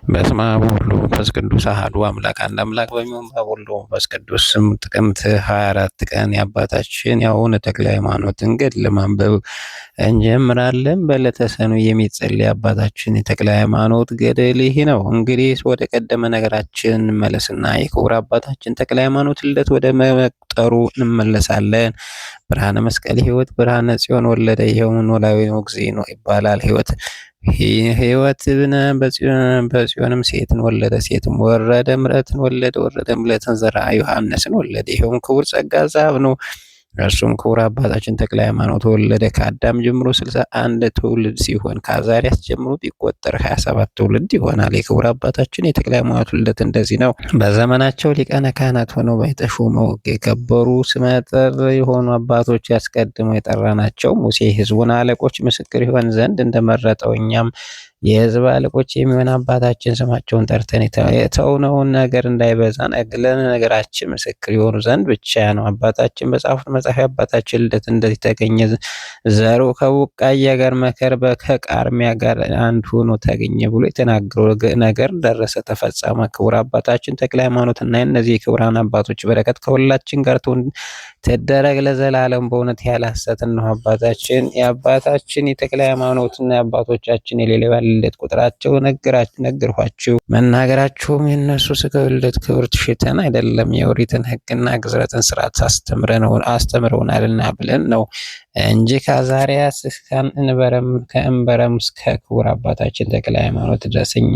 በስመ አብ ወወልድ ወመንፈስ ቅዱስ አሐዱ አምላክ አንድ አምላክ በሚሆን በአብ ወልድ ወመንፈስ ቅዱስ ስም ጥቅምት 24 ቀን የአባታችን የአቡነ ተክለ ሃይማኖትን ገድል ማንበብ እንጀምራለን። በዕለተ ሰኑይ የሚጸለይ አባታችን የተክለ ሃይማኖት ገድል ይህ ነው። እንግዲህ ወደ ቀደመ ነገራችን እንመለስና የክቡር አባታችን ተክለ ሃይማኖት ልደት ወደ መቁጠሩ እንመለሳለን። ብርሃነ መስቀል ሕይወት ብርሃነ ጽዮን ወለደ። ይኸውም ኖላዊ ነው ይባላል። ሕይወት ሕይወት ብነ በጽዮንም ሴትን ወለደ፣ ሴትም ወረደ፣ ምረትን ወለደ፣ ወረደ ምለትን ዘራ ዮሐንስን ወለደ። ይኸውም ክቡር ጸጋ ዛብ ነው። እርሱም ክቡር አባታችን ተክለ ሃይማኖት ወለደ። ከአዳም ጀምሮ 61 ትውልድ ሲሆን ከአዛርያስ ጀምሮ ቢቆጠር 27 ትውልድ ይሆናል። የክቡር አባታችን የተክለ ሃይማኖት ልደት እንደዚህ ነው። በዘመናቸው ሊቃነ ካህናት ሆነው የተሾመው የከበሩ ስመጥር የሆኑ አባቶች ያስቀድመው የጠራናቸው ሙሴ ሕዝቡን አለቆች ምስክር ይሆን ዘንድ እንደመረጠው እኛም የሕዝብ አለቆች የሚሆን አባታችን ስማቸውን ጠርተን የተውነውን ነገር እንዳይበዛ ለነገራችን ምስክር የሆኑ ዘንድ ብቻ ነው። አባታችን በጻፉት መጽሐፍ አባታችን ልደት እንደዚህ ተገኘ። ዘሩ ከቡቃያ ጋር መከር ከቃርሚያ ጋር አንድ ሆኖ ተገኘ ብሎ የተናገረው ነገር ደረሰ፣ ተፈጸመ። ክቡር አባታችን ተክለ ሃይማኖትና የእነዚህ የክቡራን አባቶች በረከት ከሁላችን ጋር ትደረግ ለዘላለም በእውነት ያለ ሐሰት ነው። አባታችን የአባታችን የተክለ ሃይማኖትና የአባቶቻችን የሌሊባል ልደት ቁጥራቸው ነገርኋችሁ። መናገራችሁም የእነሱ ስጋ ልደት ክብር ትሽተን አይደለም የኦሪትን ሕግና ግዝረትን ስርዓት አስተምረውናልና ብለን ነው እንጂ ከአዛርያስ ከእንበረም እስከ ክቡር አባታችን ተክለ ሃይማኖት ድረስ እኛ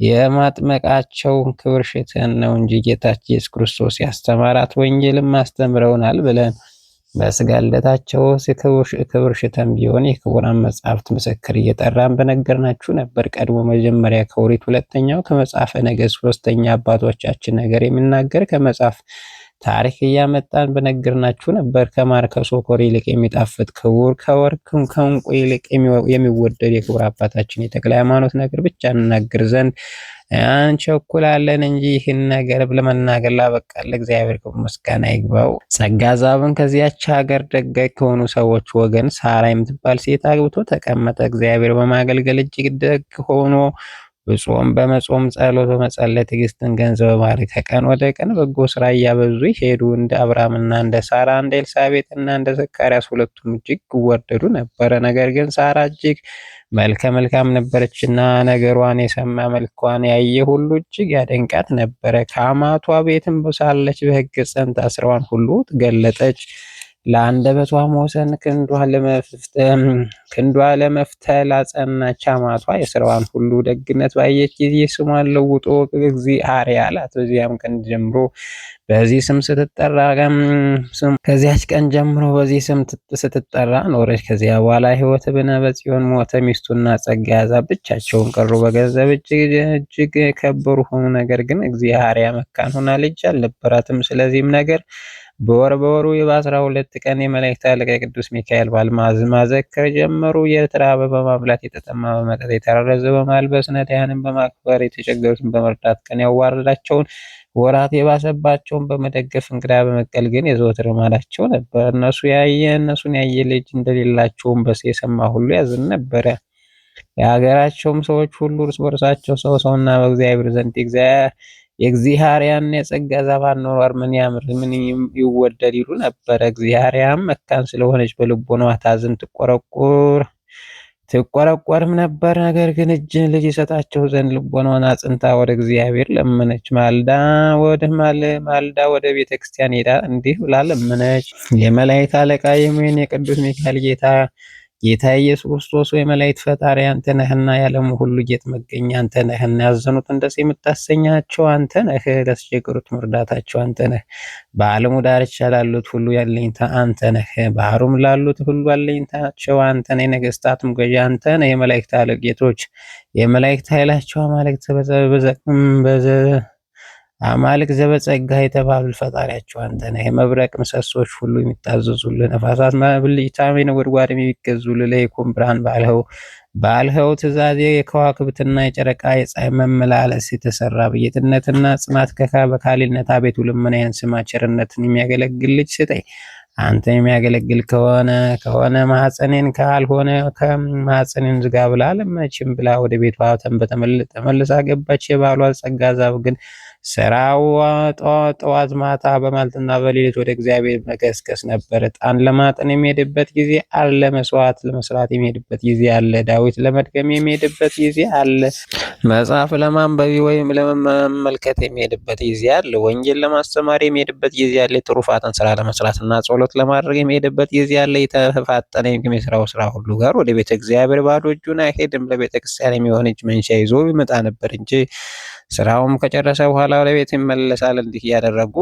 የማጥመቃቸውን ክብር ሽተን ነው እንጂ ጌታችን ኢየሱስ ክርስቶስ ያስተማራት ወንጌልም አስተምረውናል ብለን በስጋ ልደታቸው ክብር ሽተን ቢሆን የክቡራን መጽሐፍት ምስክር እየጠራን በነገርናችሁ ነበር። ቀድሞ መጀመሪያ ከኦሪት ሁለተኛው ከመጽሐፈ ነገሥት ሶስተኛ አባቶቻችን ነገር የሚናገር ከመጽሐፍ ታሪክ እያመጣን በነገርናችሁ ነበር። ከማር ከሶኮር ይልቅ የሚጣፍጥ ክቡር ከወርቅም ከዕንቁ ይልቅ የሚወደድ የክቡር አባታችን የተክለ ሃይማኖት ነገር ብቻ እንናገር ዘንድ አንቸኩላለን እንጂ ይህን ነገር ለመናገር ላበቃል እግዚአብሔር ክብር ምስጋና ይግባው። ጸጋ ዛብን ከዚያች ሀገር ደጋግ ከሆኑ ሰዎች ወገን ሳራ የምትባል ሴት አግብቶ ተቀመጠ። እግዚአብሔር በማገልገል እጅግ ደግ ሆኖ ብጾም በመጾም ጸሎት በመጸለይ ትዕግስትን ገንዘብ በማድረግ ከቀን ወደ ቀን በጎ ስራ እያበዙ ሄዱ። እንደ አብርሃምና እንደ ሳራ እንደ ኤልሳቤጥና እንደ ዘካርያስ ሁለቱም እጅግ ይወደዱ ነበረ። ነገር ግን ሳራ እጅግ መልከ መልካም ነበረችና ነገሯን የሰማ መልኳን ያየ ሁሉ እጅግ ያደንቃት ነበረ። ከአማቷ ቤትም ሳለች በሕግ ጸንታ ስራዋን ሁሉ ገለጠች። ለአንደበቷ መወሰን ክንዷ ለመፍተል አጸናች። አማቷ የስራዋን ሁሉ ደግነት ባየች ጊዜ ስሟን ለውጦ እግዚአብሔር አላት። በዚያም ቀን ጀምሮ በዚህ ስም ስትጠራ ከዚያች ቀን ጀምሮ በዚህ ስም ስትጠራ ኖረች። ከዚያ በኋላ ሕይወት ብነ በጽዮን ሞተ። ሚስቱና ጸጋ ያዛ ብቻቸውን ቀሩ። በገንዘብ እጅግ የከበሩ ሆኑ። ነገር ግን እግዚአብሔር መካን ሆና ልጅ አልነበራትም። ስለዚህም ነገር በወር በወሩ በ12 ቀን የመላእክት አለቃ የቅዱስ ሚካኤል በዓል ማዘከር ጀመሩ። የተራበ በማብላት የተጠማ በመጠጥ የተራረዘ በማልበስ ነዳያንን በማክበር የተቸገሩትን በመርዳት ቀን ያዋረዳቸውን ወራት የባሰባቸውን በመደገፍ እንግዳ በመቀል ግን የዘወትር ልማዳቸው ነበር። እነሱ ያየ እነሱን ያየ ልጅ እንደሌላቸውም በስ የሰማ ሁሉ ያዝን ነበረ። የሀገራቸውም ሰዎች ሁሉ እርስ በርሳቸው ሰው ሰውና በእግዚአብሔር ዘንድ የእግዚአርያን የጸጋ ዛፍ አኗኗር ምን ያምር ምን ይወደድ ይሉ ነበረ። እግዚአርያም መካን ስለሆነች በልቦናዋ ታዝን ትቆረቆር ትቆረቆርም ነበር። ነገር ግን እጅን ልጅ ይሰጣቸው ዘንድ ልቦናዋን አጽንታ ወደ እግዚአብሔር ለመነች። ማልዳ ወደ ማልዳ ወደ ቤተ ክርስቲያን ሄዳ እንዲህ ብላ ለመነች። የመላእክት አለቃ የሚሆን የቅዱስ ሚካኤል ጌታ ጌታ ኢየሱስ ክርስቶስ ወይ መላእክት ፈጣሪ አንተ ነህና የዓለሙ ሁሉ ጌጥ መገኛ አንተ ነህና ያዘኑትን ደስ የምታሰኛቸው አንተ ነህ። ለተቸገሩት መርዳታቸው አንተ ነህ። በዓለሙ ዳርቻ ላሉት ሁሉ ያለኝታ አንተ ነህ። ባህሩም ላሉት ሁሉ አለኝታቸው አንተ ነህ። የነገስታትም ገዢ አንተ ነህ። የመላእክት ጌቶች የመላእክት ኃይላቸው አማልክት አማልክ ዘበጸጋ የተባሉ ፈጣሪያቸው አንተ ነህ። የመብረቅ ምሰሶች ሁሉ የሚታዘዙልህ፣ ነፋሳት ብልጭታ ነጎድጓድ የሚገዙልህ፣ ለይኩን ብርሃን ባልኸው ትእዛዝ የከዋክብትና የጨረቃ የፀሐይ መመላለስ የተሰራ በጌትነትና ጽናት ከካ በካሊነት አቤቱ ልመናዬን ስማ፣ ቸርነትን የሚያገለግል ልጅ ስጠኝ። አንተ የሚያገለግል ከሆነ ማኅፀኔን ካልሆነ ከማኅፀኔን ዝጋ ብላ ለመነችም ብላ ወደ ቤቷ ተመልሳ ገባች። የባሏ ጸጋ ዛብ ግን ስራው ጠዋት ማታ በማለትና በሌሊት ወደ እግዚአብሔር መገስገስ ነበር። ዕጣን ለማጠን የሚሄድበት ጊዜ አለ። መስዋዕት ለመስራት የሚሄድበት ጊዜ አለ። ዳዊት ለመድገም የሚሄድበት ጊዜ አለ። መጽሐፍ ለማንበብ ወይም ለመመልከት የሚሄድበት ጊዜ አለ። ወንጌል ለማስተማር የሚሄድበት ጊዜ አለ። የትሩፋትን ስራ ለመስራትና ጸሎት ለማድረግ የሚሄድበት ጊዜ አለ። የተፋጠነ የሚሰራው ስራ ሁሉ ጋር ወደ ቤተ እግዚአብሔር ባዶ እጁን አይሄድም። ለቤተ ክርስቲያን የሚሆን እጅ መንሻ ይዞ ይመጣ ነበር እንጂ ስራውም ከጨረሰ በኋላ ወደ ቤት ይመለሳል። እንዲህ እያደረጉ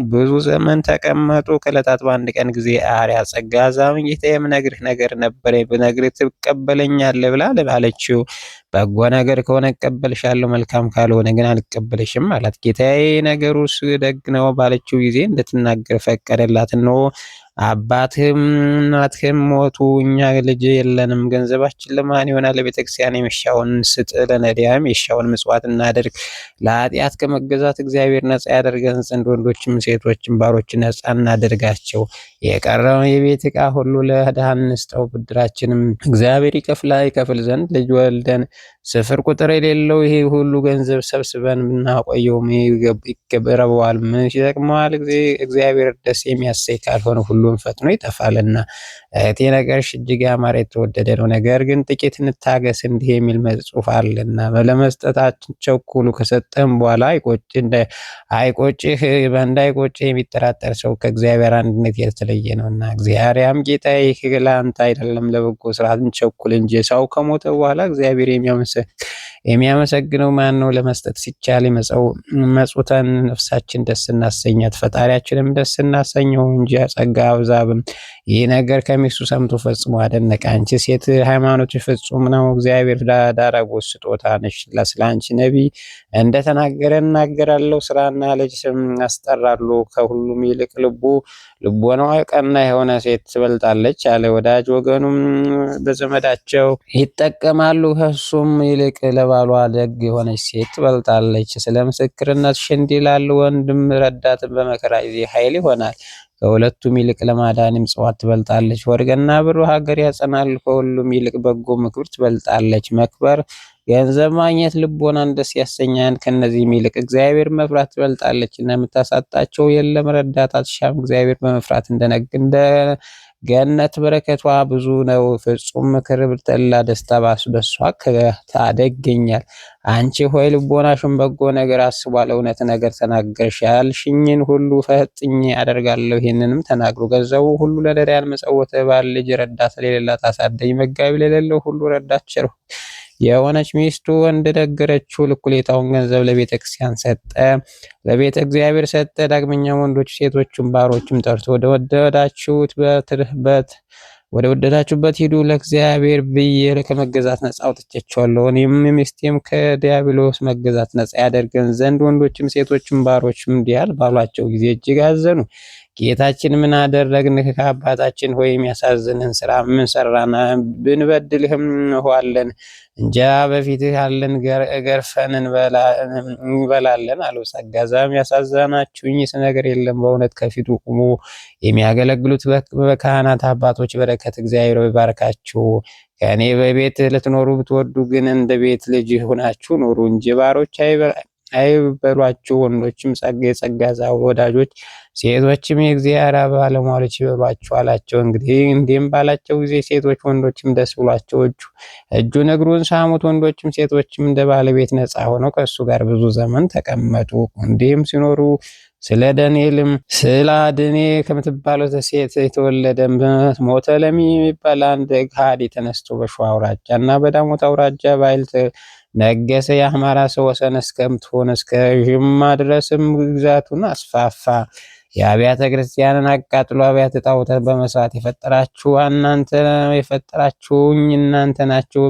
ብዙ ዘመን ተቀመጡ። ከዕለታት በአንድ ቀን ጊዜ አርያ ጸጋ ዛምን ጌታ የምነግርህ ነገር ነበረ፣ ብነግርህ ትቀበለኛለህ ብላ አለችው። በጎ ነገር ከሆነ እቀበልሻለሁ፣ መልካም ካልሆነ ግን አልቀበልሽም አላት። ጌታዬ ነገሩስ ደግ ነው ባለችው ጊዜ እንድትናገር ፈቀደላት። እነሆ አባትህም እናትህም ሞቱ፣ እኛ ልጅ የለንም። ገንዘባችን ለማን ይሆናል? ለቤተክርስቲያን የሚሻውን ስጥ፣ ለነዳያም የሻውን ምጽዋት እናደርግ። ለኃጢአት ከመገዛት እግዚአብሔር ነጻ ያደርገን ዘንድ ወንዶችም ሴቶችም ባሮች ነጻ እናደርጋቸው። የቀረውን የቤት ዕቃ ሁሉ ለድሃ እንስጠው፣ ብድራችንም እግዚአብሔር ይከፍል ዘንድ ልጅ ወልደን ስፍር ቁጥር የሌለው ይሄ ሁሉ ገንዘብ ሰብስበን ብናቆየው ይረበዋል? ምን ይጠቅመዋል? እግዚአብሔር ደስ የሚያሰኝ ካልሆነ ሁሉም ፈጥኖ ይጠፋልና። እህቴ ነገርሽ እጅግ ያማረ የተወደደ ነው። ነገር ግን ጥቂት እንታገስ እንዲህ የሚል ጽሑፍ አለና ለመስጠታችን ቸኩሉ። ከሰጠህም በኋላ አይቆጭህ እንዳይቆጭህ የሚጠራጠር ሰው ከእግዚአብሔር አንድነት የተለየ ነውና። እግዚአብሔርም ጌታዬ ይህ ለአንተ አይደለም ለበጎ ስራ እንቸኩል እንጂ ሰው ከሞተ በኋላ እግዚአብሔር የሚያመሰግነው ማን ነው? ለመስጠት ሲቻል መጽውተን ነፍሳችን ደስ እናሰኛት፣ ፈጣሪያችንም ደስ እናሰኘው እንጂ ጸጋ አብዛብም። ይህ ነገር ከሚስቱ ሰምቶ ፈጽሞ አደነቀ። አንቺ ሴት ሃይማኖትሽ ፍጹም ነው፣ እግዚአብሔር ዳረጎት ስጦታ ነሽ። ስለ አንቺ ነቢይ እንደተናገረ እናገራለሁ፣ ስራና ልጅ ስም ያስጠራሉ። ከሁሉም ይልቅ ልቦናዋ ቀና የሆነ ሴት ትበልጣለች አለ። ወዳጅ ወገኑም በዘመዳቸው ይጠቀማሉ። ከእሱም ይልቅ ለባሏ ደግ የሆነች ሴት ትበልጣለች። ስለ ምስክርነትሽ እንዲህ ይላል፣ ወንድም ረዳትን በመከራ ጊዜ ኃይል ይሆናል። ከሁለቱም ይልቅ ለማዳን ምጽዋት ትበልጣለች። ወርቅና ብሩ ሀገር ያጸናል። ከሁሉም ይልቅ በጎ ምክር ትበልጣለች። መክበር ገንዘብ ማግኘት ልቦናን ደስ ያሰኛል። ከነዚህም ይልቅ እግዚአብሔር መፍራት ትበልጣለች እና የምታሳጣቸው የለም። ረዳት አትሻም። እግዚአብሔር በመፍራት እንደ ገነት በረከቷ ብዙ ነው። ፍጹም ምክር ብርተላ ደስታ በሷ ታደገኛል። አንቺ ሆይ ልቦናሽን በጎ ነገር አስቧል፣ እውነት ነገር ተናገርሽ። ያልሽኝን ሁሉ ፈጥኜ አደርጋለሁ። ይህንንም ተናግሮ ገንዘቡ ሁሉ ለነዳያን መጸወተ። ባል ልጅ ረዳት ለሌላት አሳደኝ፣ መጋቢ ለሌለው ሁሉ ረዳት ቸር የሆነች ሚስቱ እንደነገረችው እኩሌታውን ገንዘብ ለቤተ ክርስቲያን ሰጠ፣ ለቤተ እግዚአብሔር ሰጠ። ዳግመኛም ወንዶች ሴቶቹን ባሮችም ጠርቶ ወደ ወደዳችሁበት ሂዱ፣ ለእግዚአብሔር ብዬ ከመገዛት ነጻ አውጥቻችኋለሁ። እኔም ሚስቴም ከዲያብሎስ መገዛት ነጻ ያደርገን ዘንድ ወንዶችም ሴቶችም ባሮችም እንዲህ ባሏቸው ጊዜ እጅግ አዘኑ። ጌታችን ምን አደረግንህ? ከአባታችን ሆይ የሚያሳዝንህን ስራ ምን ሰራና? ብንበድልህም እንሆዋለን፣ እንጀራ በፊትህ አለን፣ ገርፈን እንበላለን አለው። ጸጋዛም ያሳዘናችሁኝስ ነገር የለም፣ በእውነት ከፊቱ ቁሙ የሚያገለግሉት በካህናት አባቶች በረከት እግዚአብሔር ይባርካችሁ። ከእኔ በቤት ልትኖሩ ብትወዱ ግን እንደ ቤት ልጅ ሆናችሁ ኑሩ እንጂ ባሮች አይበሏችሁ። ወንዶችም የጸጋ ወዳጆች ሴቶችም የእግዚአብሔር ባለሟሎች ይበሏችሁ አላቸው። እንግዲህ እንዲህም ባላቸው ጊዜ ሴቶች ወንዶችም ደስ ብሏቸው እጁን እግሩን ሳሙት። ወንዶችም ሴቶችም እንደ ባለቤት ነፃ ሆነው ከእሱ ጋር ብዙ ዘመን ተቀመጡ። እንዲህም ሲኖሩ ስለ ዳንኤልም ስለ አድኔ ከምትባለው ሴት የተወለደ ሞተ ለሚ የሚባል አንድ ከሃዲ ተነስቶ በሸዋ አውራጃ እና በዳሞት አውራጃ ባይል ነገሰ። የአማራ ሰው ወሰን እስከምትሆን እስከ ዥማ ድረስም ግዛቱን አስፋፋ። የአብያተ ክርስቲያንን አቃጥሎ አብያተ ጣዖታት በመስራት የፈጠራችሁ እናንተ የፈጠራችሁኝ እናንተ ናችሁ፣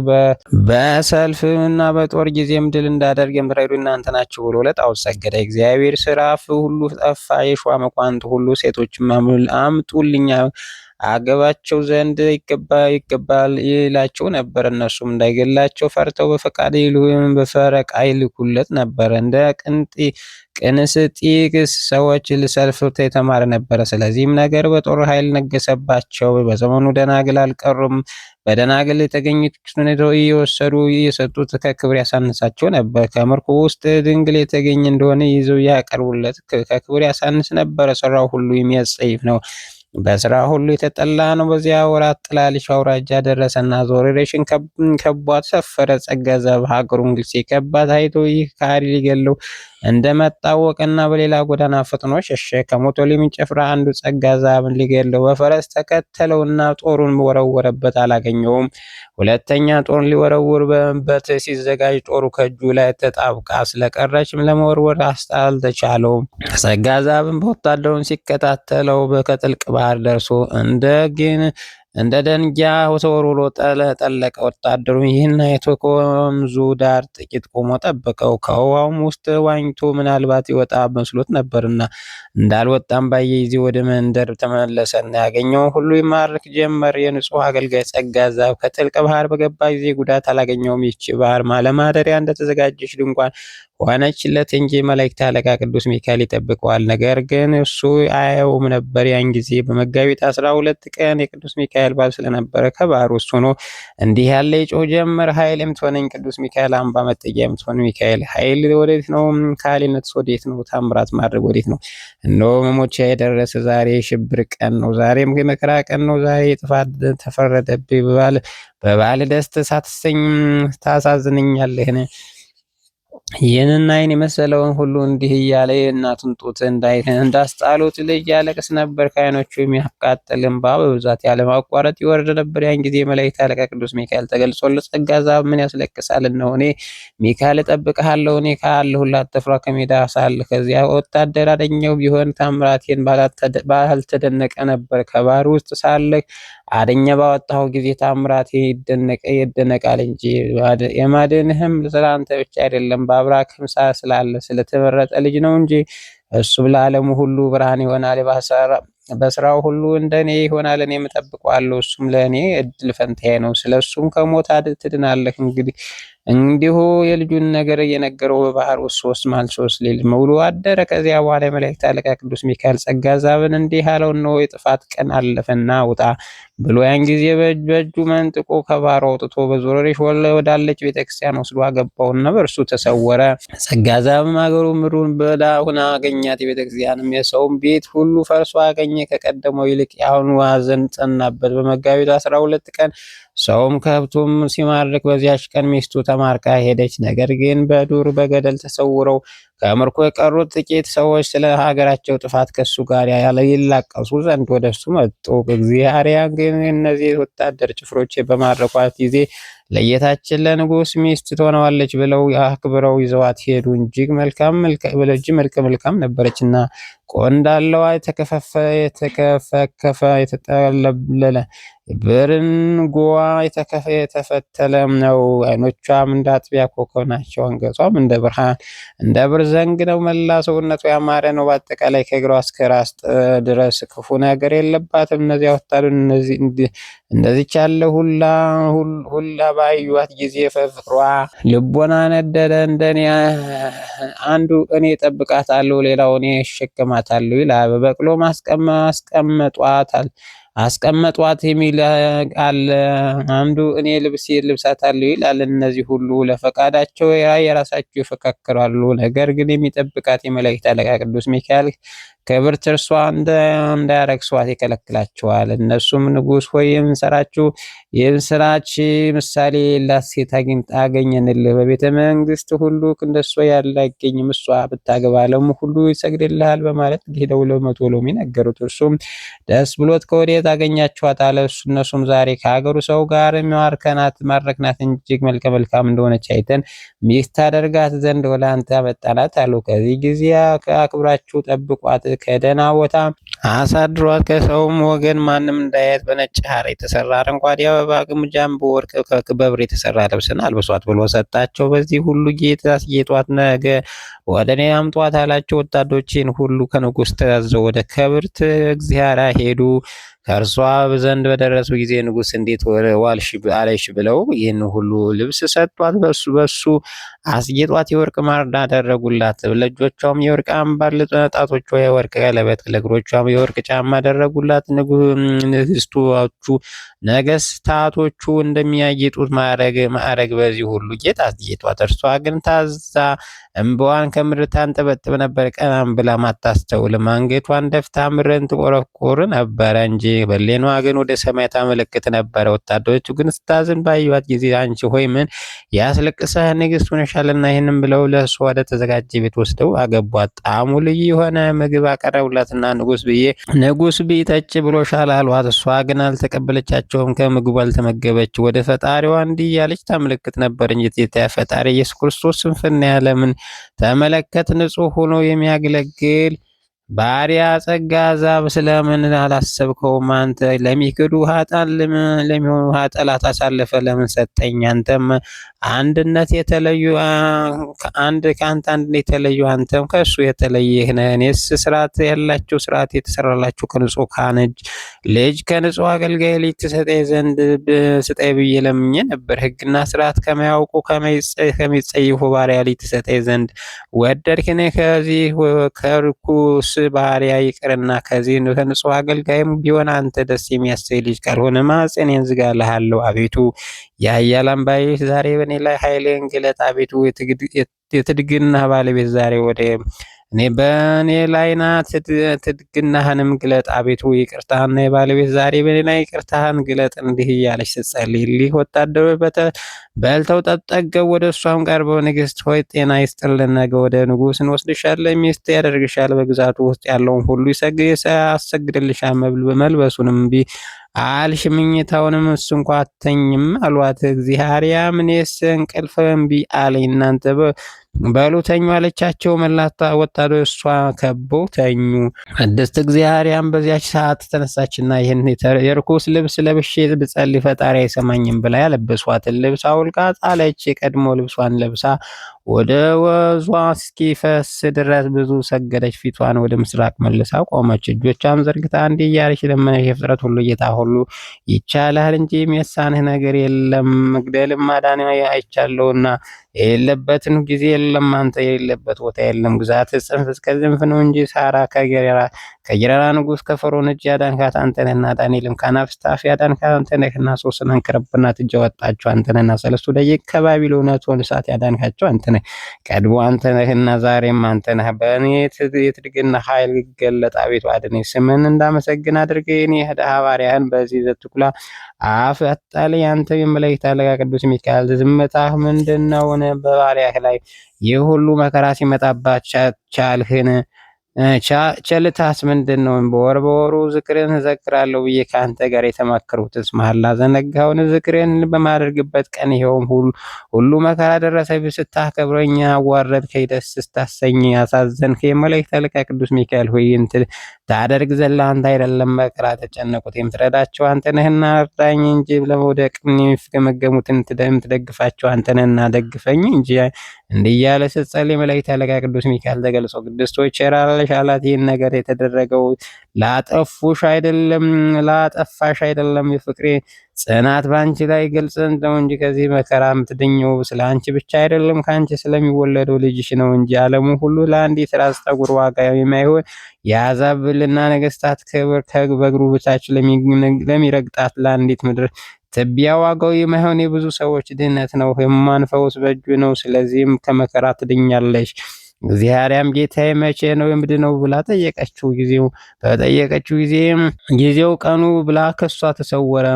በሰልፍና በጦር ጊዜም ድል እንዳደርግ የምትረዱ እናንተ ናችሁ ብሎ ለጣዖት ሰገደ። እግዚአብሔር ስራፍ ሁሉ ጠፋ። የሸዋ መኳንንት ሁሉ ሴቶችም አምጡልኛ አገባቸው ዘንድ ይገባል ይላቸው ነበር። እነሱም እንዳይገላቸው ፈርተው በፈቃድ በፈረቃ ይልኩለት ነበር። እንደ ቅንስጢክስ ሰዎች ሰልፍ የተማረ ነበረ። ስለዚህም ነገር በጦር ኃይል ነገሰባቸው። በዘመኑ ደናግል አልቀሩም። በደናግል የተገኙትን እየወሰዱ እየሰጡት ከክብር ያሳንሳቸው ነበር። ከምርኮ ውስጥ ድንግል የተገኘ እንደሆነ ይዘው ያቀርቡለት ከክብር ያሳንስ ነበረ። ስራው ሁሉ የሚያስጸይፍ ነው። በስራ ሁሉ የተጠላ ነው። በዚያ ወራት ጥላልሽ አውራጃ ደረሰና ዞሬሬሽን ከቧት ሰፈረ። ጸጋ ዘአብ ሀገሩን ሲከባት አይቶ ይህ ከሃዲ ሊገለው እንደመጣወቅና በሌላ ጎዳና ፈጥኖ ሸሸ። ከሞቶሊም ጭፍራ አንዱ ጸጋ ዘአብን ሊገለው በፈረስ ተከተለውና ጦሩን ወረወረበት፣ አላገኘውም። ሁለተኛ ጦሩን ሊወረውርበት ሲዘጋጅ ጦሩ ከእጁ ላይ ተጣብቃ ስለቀረችም ለመወርወር አልተቻለውም። ጸጋ ዘአብን በወታደሩን ሲከታተለው ከጥልቅ ባህር ደርሶ እንደ ደንጊያ ተወርውሮ ጠለቀ። ወታደሩ ይህን አይቶ ከወንዙ ዳር ጥቂት ቆሞ ጠበቀው። ከውሃውም ውስጥ ዋኝቶ ምናልባት ይወጣ መስሎት ነበርና እንዳልወጣም ባየ ጊዜ ወደ መንደር ተመለሰና ያገኘውን ሁሉ ይማርክ ጀመር። የንጹሕ አገልጋይ ጸጋ ዘአብ ከጥልቅ ባህር በገባ ጊዜ ጉዳት አላገኘውም። ይህች ባህር ለማደሪያ እንደተዘጋጀች ድንኳን ሆነችለት እንጂ መላእክት አለቃ ቅዱስ ሚካኤል ይጠብቀዋል። ነገር ግን እሱ አያየውም ነበር። ያን ጊዜ በመጋቢት 12 ቀን የቅዱስ ሚካኤል በዓል ስለነበረ ከባህር ውስጥ ሆኖ እንዲህ ያለ ይጮህ ጀመር። ኃይል የምትሆነኝ ቅዱስ ሚካኤል፣ አምባ መጠጊያ የምትሆን ሚካኤል፣ ኃይል ወዴት ነው? ከሃሊነት ወዴት ነው? ታምራት ማድረግ ወዴት ነው? እነሆ መሞቻ የደረሰ ዛሬ የሽብር ቀን ነው። ዛሬም የመከራ ቀን ነው። ዛሬ ጥፋት ተፈረደብኝ። በበዓል ደስ ሳትሰኝ ታሳዝነኛለህን? ይህንና ይህን የመሰለውን ሁሉ እንዲህ እያለ የእናቱን ጡት እንዳስጣሉት ልጅ ያለቅስ ነበር። ከዓይኖቹ የሚያቃጥል እንባ በብዛት ያለማቋረጥ ይወርድ ነበር። ያን ጊዜ የመላእክት አለቃ ቅዱስ ሚካኤል ተገልጾለት ጸጋ ዘአብ ምን ያስለቅሳል? እነሆ እኔ ሚካኤል እጠብቅሃለሁ፣ እኔ ካለሁልህ አትፍራ። ከሜዳ ሳለህ ከዚያ ወታደር አደኘው ቢሆን ታምራቴን ባልተደነቀ ነበር። ከባህር ውስጥ ሳለህ አደኛ ባወጣሁ ጊዜ ታምራቴ ይደነቃል እንጂ የማድንህም ስለ አንተ ብቻ አይደለም በአብራክም ስላለ ስለተመረጠ ልጅ ነው እንጂ። እሱም ለዓለሙ ሁሉ ብርሃን ይሆናል። በስራው ሁሉ እንደኔ ይሆናል። እኔም እጠብቀዋለሁ። እሱም ለእኔ እድል ፈንታዬ ነው። ስለ እሱም ከሞት ትድናለህ። እንግዲህ እንዲሁ የልጁን ነገር እየነገረው በባህር ውስጥ 3 መዓልት 3 ሌሊት ውሎ አደረ። ከዚያ በኋላ የመላእክት አለቃ ቅዱስ ሚካኤል ጸጋ ዘአብን እንዲህ አለው፣ እነሆ የጥፋት ቀን አለፈና ውጣ ብሎ ያን ጊዜ በእጁ መንጥቆ ከባህሩ አውጥቶ በዞረሬሽ ወዳለች ቤተክርስቲያን ወስዶ አገባውና በእርሱ ተሰወረ። ጸጋ ዘአብም አገሩ ምድሩን በዳ ሁና አገኛት። የቤተክርስቲያንም የሰውም ቤት ሁሉ ፈርሶ አገኘ። ከቀደመው ይልቅ የአሁኑ ሐዘን ጸናበት። በመጋቢት 12 ቀን ሰውም ከብቱም ሲማርክ በዚያች ቀን ሚስቱ ተማርካ ሄደች። ነገር ግን በዱር በገደል ተሰውረው ከምርኮ የቀሩት ጥቂት ሰዎች ስለ ሀገራቸው ጥፋት ከሱ ጋር ያለ ይላቀሱ ዘንድ ወደ እሱ መጡ። እግዚአብሔር ግን እነዚህ ወታደር ጭፍሮች በማረኳት ጊዜ ለጌታችን ለንጉሥ ሚስት ትሆነዋለች ብለው አክብረው ይዘዋት ሄዱ። እጅግ መልከ መልካም ነበረችና ቆንዳለዋ የተከፈከፈ የተጠለለለ ብርንጎዋ የተፈተለ ነው። ዓይኖቿም እንደ አጥቢያ ኮከብ ናቸው። አንገቷም እንደ ብርሃን እንደ ብር ዘንግ ነው። መላ ሰውነቱ ያማረ ነው። በአጠቃላይ ከእግሯ እስከ ራስ ድረስ ክፉ ነገር የለባትም። እነዚያ ወታደሮች እንደዚች ያለ ሁላ ሁላ ባዩዋት ጊዜ ፍቅሯ ልቦና ነደደ። እንደኔ አንዱ እኔ እጠብቃታለሁ፣ ሌላው እኔ እሸከማታለሁ ይላል። በበቅሎ ማስቀመጧታል አስቀመጧት የሚል አለ። አንዱ እኔ ልብስ ልብሳታለሁ ይላል። እነዚህ ሁሉ ለፈቃዳቸው የራሳቸው ይፈካከራሉ። ነገር ግን የሚጠብቃት የመላእክት አለቃ ቅዱስ ሚካኤል ክብርት እርሷ እንዳያረክሷት ይከለክላቸዋል። እነሱም ንጉሥ ሆይ የምስራች ምሳሌ የሌላት ሴት አገኘንልህ። በቤተ መንግስት ሁሉ እንደሷ ያለ አይገኝም። እሷ ብታገባ ዓለሙ ሁሉ ይሰግድልሃል በማለት ሄደው ለመቶ ሎሚ ነገሩት። እርሱም ደስ ብሎት ከወዴት አገኛችኋት አለ። እነሱም ዛሬ ከሀገሩ ሰው ጋር ማረክናት፣ እጅግ መልከ መልካም እንደሆነች አይተን ሚስት ታደርጋት ዘንድ ወደ አንተ አመጣናት አሉ። ከዚህ ጊዜ አክብራችሁ ጠብቋት፣ ከደህና ቦታ አሳድሯት፣ ከሰውም ወገን ማንም እንዳያየት በነጭ ሐር የተሰራ አረንጓዴ አበባ ግምጃም በወርቅ በብር የተሰራ ልብስን አልብሷት ብሎ ሰጣቸው። በዚህ ሁሉ ጌጥ አስጌጧት፣ ነገ ወደ እኔ አምጧት አላቸው። ወታደሮችን ሁሉ ከንጉሥ ታዘው ወደ ክብርት እግዚአብሔር ሄዱ። ከእርሷ ዘንድ በደረሱ ጊዜ ንጉሥ እንዴት ዋልሽ አለሽ ብለው ይህን ሁሉ ልብስ ሰጧት። በሱ በሱ አስጌጧት። የወርቅ ማርዳ አደረጉላት። ለእጆቿም የወርቅ አምባር፣ ለጣቶቿ የወርቅ ቀለበት፣ ለእግሮቿም የወርቅ ጫማ አደረጉላት። ንግስቶቹ ነገስታቶቹ እንደሚያጌጡት ማዕረግ ማዕረግ በዚህ ሁሉ ጌጥ አስጌጧት። እርሷ ግን ታዛ እምባዋን ከምድር ታንጠበጥብ ነበር። ቀናም ብላ አታስተውልም። አንገቷን ደፍታ ምድርን ትቆረቁር ነበረ እንጂ በሌኗ ግን ወደ ሰማይ ታመለክት ነበረ። ወታደሮቹ ግን ስታዝን ባዩዋት ጊዜ አንቺ ሆይ ምን ያስለቅሰህ? ንግስት ሆነሻልና። ይህንም ብለው ለእሷ ወደ ተዘጋጀ ቤት ወስደው አገቧት። ጣዕሙ ልዩ የሆነ ምግብ አቀረቡላትና ንጉስ ብዬ ንጉስ ብይ ጠጪ ብሎሻል አሏት። እሷ ግን አልተቀበለቻቸውም፣ ከምግቡ አልተመገበች። ወደ ፈጣሪዋ እንዲህ እያለች ታመለክት ነበር እንጂ ፈጣሪ ኢየሱስ ክርስቶስ ስንፍና ያለምን ተመለከት፣ ንጹሕ ሆኖ የሚያገለግል ባሪያ ጸጋ ዛብ ስለምን አላሰብከውም? አንተ ለሚክዱ ኃጥአን ለሚሆኑ ጠላት አሳልፈ ለምን ሰጠኝ? አንተም አንድነት የተለዩ አንድ ከአንተ አንድነት የተለዩ አንተም ከእሱ የተለየህ ነህ። እኔስ ስርዓት ያላችሁ ስርዓት የተሰራላችሁ ከንጹሕ ካህን እጅ ልጅ ከንጹሕ አገልጋይ ልጅ ትሰጠኝ ዘንድ ስጠኝ ብዬ ለምኜ ነበር። ሕግና ስርዓት ከማያውቁ ከሚጸይፉ ባሪያ ልጅ ትሰጠኝ ዘንድ ወደድክን? ከዚህ ከርኩስ ባሪያ ይቅርና ከዚህ ከንጹሕ አገልጋይም ቢሆን አንተ ደስ የሚያሰኝ ልጅ ካልሆነ ማኅፀኔን ዝጋልሃለሁ። አቤቱ የኃያላን ባሪያዎች ዛሬ በእኔ ላይ ኃይልህን ግለጥ። አቤቱ የትድግና ባለቤት ዛሬ ወደ እኔ በእኔ ላይ ና፣ ትድግናህንም ግለጥ። አቤቱ ይቅርታህና የባለቤት ዛሬ በእኔ ላይ ይቅርታህን ግለጥ። እንዲህ እያለች ስትጸልይ እሊህ ወታደሮች በልተው ጠጠገቡ። ወደ እሷም ቀርበው ንግሥት ሆይ ጤና ይስጥልን፣ ነገ ወደ ንጉሥ እንወስድሻለን፣ ሚስት ያደርግሻል፣ በግዛቱ ውስጥ ያለውን ሁሉ ያሰግድልሻል፣ መልበሱንም እምቢ አልሽ፣ ምኝታውንም እሱ እንኳ አተኝም አሏት። እግዚአብሔር እኔስ እንቅልፍ እምቢ አለኝ፣ እናንተ በሉ ተኙ አለቻቸው። መላታ ወታደሮች እሷ ከበው ተኙ። ቅድስት እግዚአብሔርም በዚያች ሰዓት ተነሳችና ይህን የርኩስ ልብስ ለብሼ ብጸልይ ፈጣሪ አይሰማኝም ብላ ያለበሷትን ልብስ አውልቃ ጣለች። የቀድሞ ልብሷን ለብሳ ወደ ወዟ እስኪፈስ ድረስ ብዙ ሰገደች። ፊቷን ወደ ምስራቅ መልሳ ቆመች። እጆቿን ዘርግታ እንዲህ እያለች ለመነች። የፍጥረት ሁሉ ጌታ ሁሉ ይቻላል እንጂ የሚሳንህ ነገር የለም። መግደልም ማዳን አይቻለውና የሌለበትን ጊዜ የለም፣ አንተ የሌለበት ቦታ የለም። ግዛት ጽንፍ እስከ ጽንፍ ነው እንጂ ሳራ ከጌራራ ንጉሥ ከፈርዖን እጅ ያዳንካት አንተ ነህና፣ ዳንኤልም ከአናብስት አፍ ያዳንካት አንተ ነህና፣ ሶስናን ከረብናት እጅ ያወጣቸው አንተ ነህና፣ ሰለስቱ ደቂቅ ከባቢሎን እቶነ እሳት ያዳንካቸው አንተ ነህ። ቀድሞ አንተ ነህና ዛሬም አንተ ነህ። በእኔ የትድግና ኃይል ይገለጥ። አቤቱ አድነኝ፣ ስምህን እንዳመሰግን አድርገኝ። እኔ ድሀ ባሪያህን በዚህ ዘትኩላ አፍ አትጣለኝ። አንተ የመላእክት አለቃ ቅዱስ ሚካኤል ዝምታህ ምንድን ነው? በባሪያህ ላይ ይህ ሁሉ መከራ ሲመጣባት ቻልህን? ቸልታስ ምንድን ነው? በወር በወሩ ዝክርን እዘክራለሁ ብዬ ከአንተ ጋር የተማከርሁትስ መሐላ ዘነጋኸውን? ዝክርን በማደርግበት ቀን ይኸውም ሁሉ መከራ ደረሰብኝ። ስታከብረኝ አዋረድከኝ፣ ደስ ስታሰኝ አሳዘንከኝ። የመላእክት አለቃ ቅዱስ ሚካኤል ሆይ ታደርግ ዘንድ ለአንተ አይደለም መከራ ተጨነቁት፣ የምትረዳቸው አንተ ነህና እርዳኝ እንጂ ለመውደቅ የሚፍገመገሙትን የምትደግፋቸው አንተ ነህና ደግፈኝ እንጂ። እንዲህ እያለ ስትጸልይ የመላእክት አለቃ ቅዱስ ሚካኤል ተገልጾ ቅድስት ሆይ ቸር አለሽ አላት። ይህን ነገር የተደረገው ላጠፉሽ አይደለም ላጠፋሽ አይደለም፣ የፍቅሬ ጽናት በአንቺ ላይ ግልጽ ነው እንጂ ከዚህ መከራ የምትድኘው ስለ አንቺ ብቻ አይደለም ከአንቺ ስለሚወለደው ልጅሽ ነው እንጂ። ዓለሙ ሁሉ ለአንዲት ራስ ጠጉር ዋጋ የማይሆን የአሕዛብ ብልና ነገስታት ክብር በእግሩ በታች ለሚረግጣት ለአንዲት ምድር ትቢያ ዋጋው የማይሆን የብዙ ሰዎች ድህነት ነው። የሕሙማን ፈውስ በእጁ ነው። ስለዚህም ከመከራ ትድኛለሽ። እግዚአብሔርም ጌታዬ መቼ ነው የምድነው ብላ ጠየቀችው። ጊዜው በጠየቀችው ጊዜ ጊዜው ቀኑ ብላ ከሷ ተሰወረ።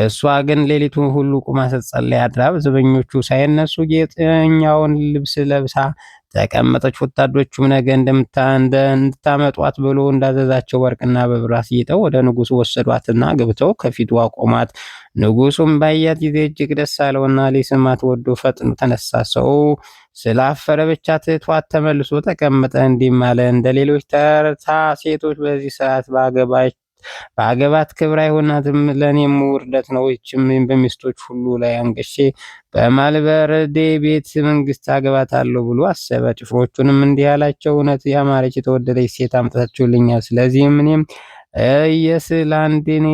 እሷ ግን ሌሊቱን ሁሉ ቁማ ስትጸልይ አድራ ዘበኞቹ ሳይነሱ ጌጠኛውን ልብስ ለብሳ ተቀመጠች። ወታደሮቹም ነገ እንድታመጧት ብሎ እንዳዘዛቸው ወርቅና በብር አስጌጠው ወደ ንጉሱ ወሰዷትና ገብተው ከፊቱ አቆሟት። ንጉሱም ባያት ጊዜ እጅግ ደስ አለውና ሊስማት ወዶ ፈጥኖ ተነሳ። ሰው ስላፈረ ብቻ ትቷት ተመልሶ ተቀመጠ። እንዲህም አለ፣ እንደ ሌሎች ተርታ ሴቶች በዚህ ሰዓት ባገባት ክብር አይሆናትም፣ ለእኔም ውርደት ነው። ይህችም በሚስቶች ሁሉ ላይ አንግሼ በማልበረዴ ቤት መንግስት አገባታለሁ ብሎ አሰበ። ጭፍሮቹንም እንዲህ አላቸው፣ እውነት ያማረች የተወደደች ሴት አምጥታችሁልኛል። ስለዚህም እኔም የስላንዴኔ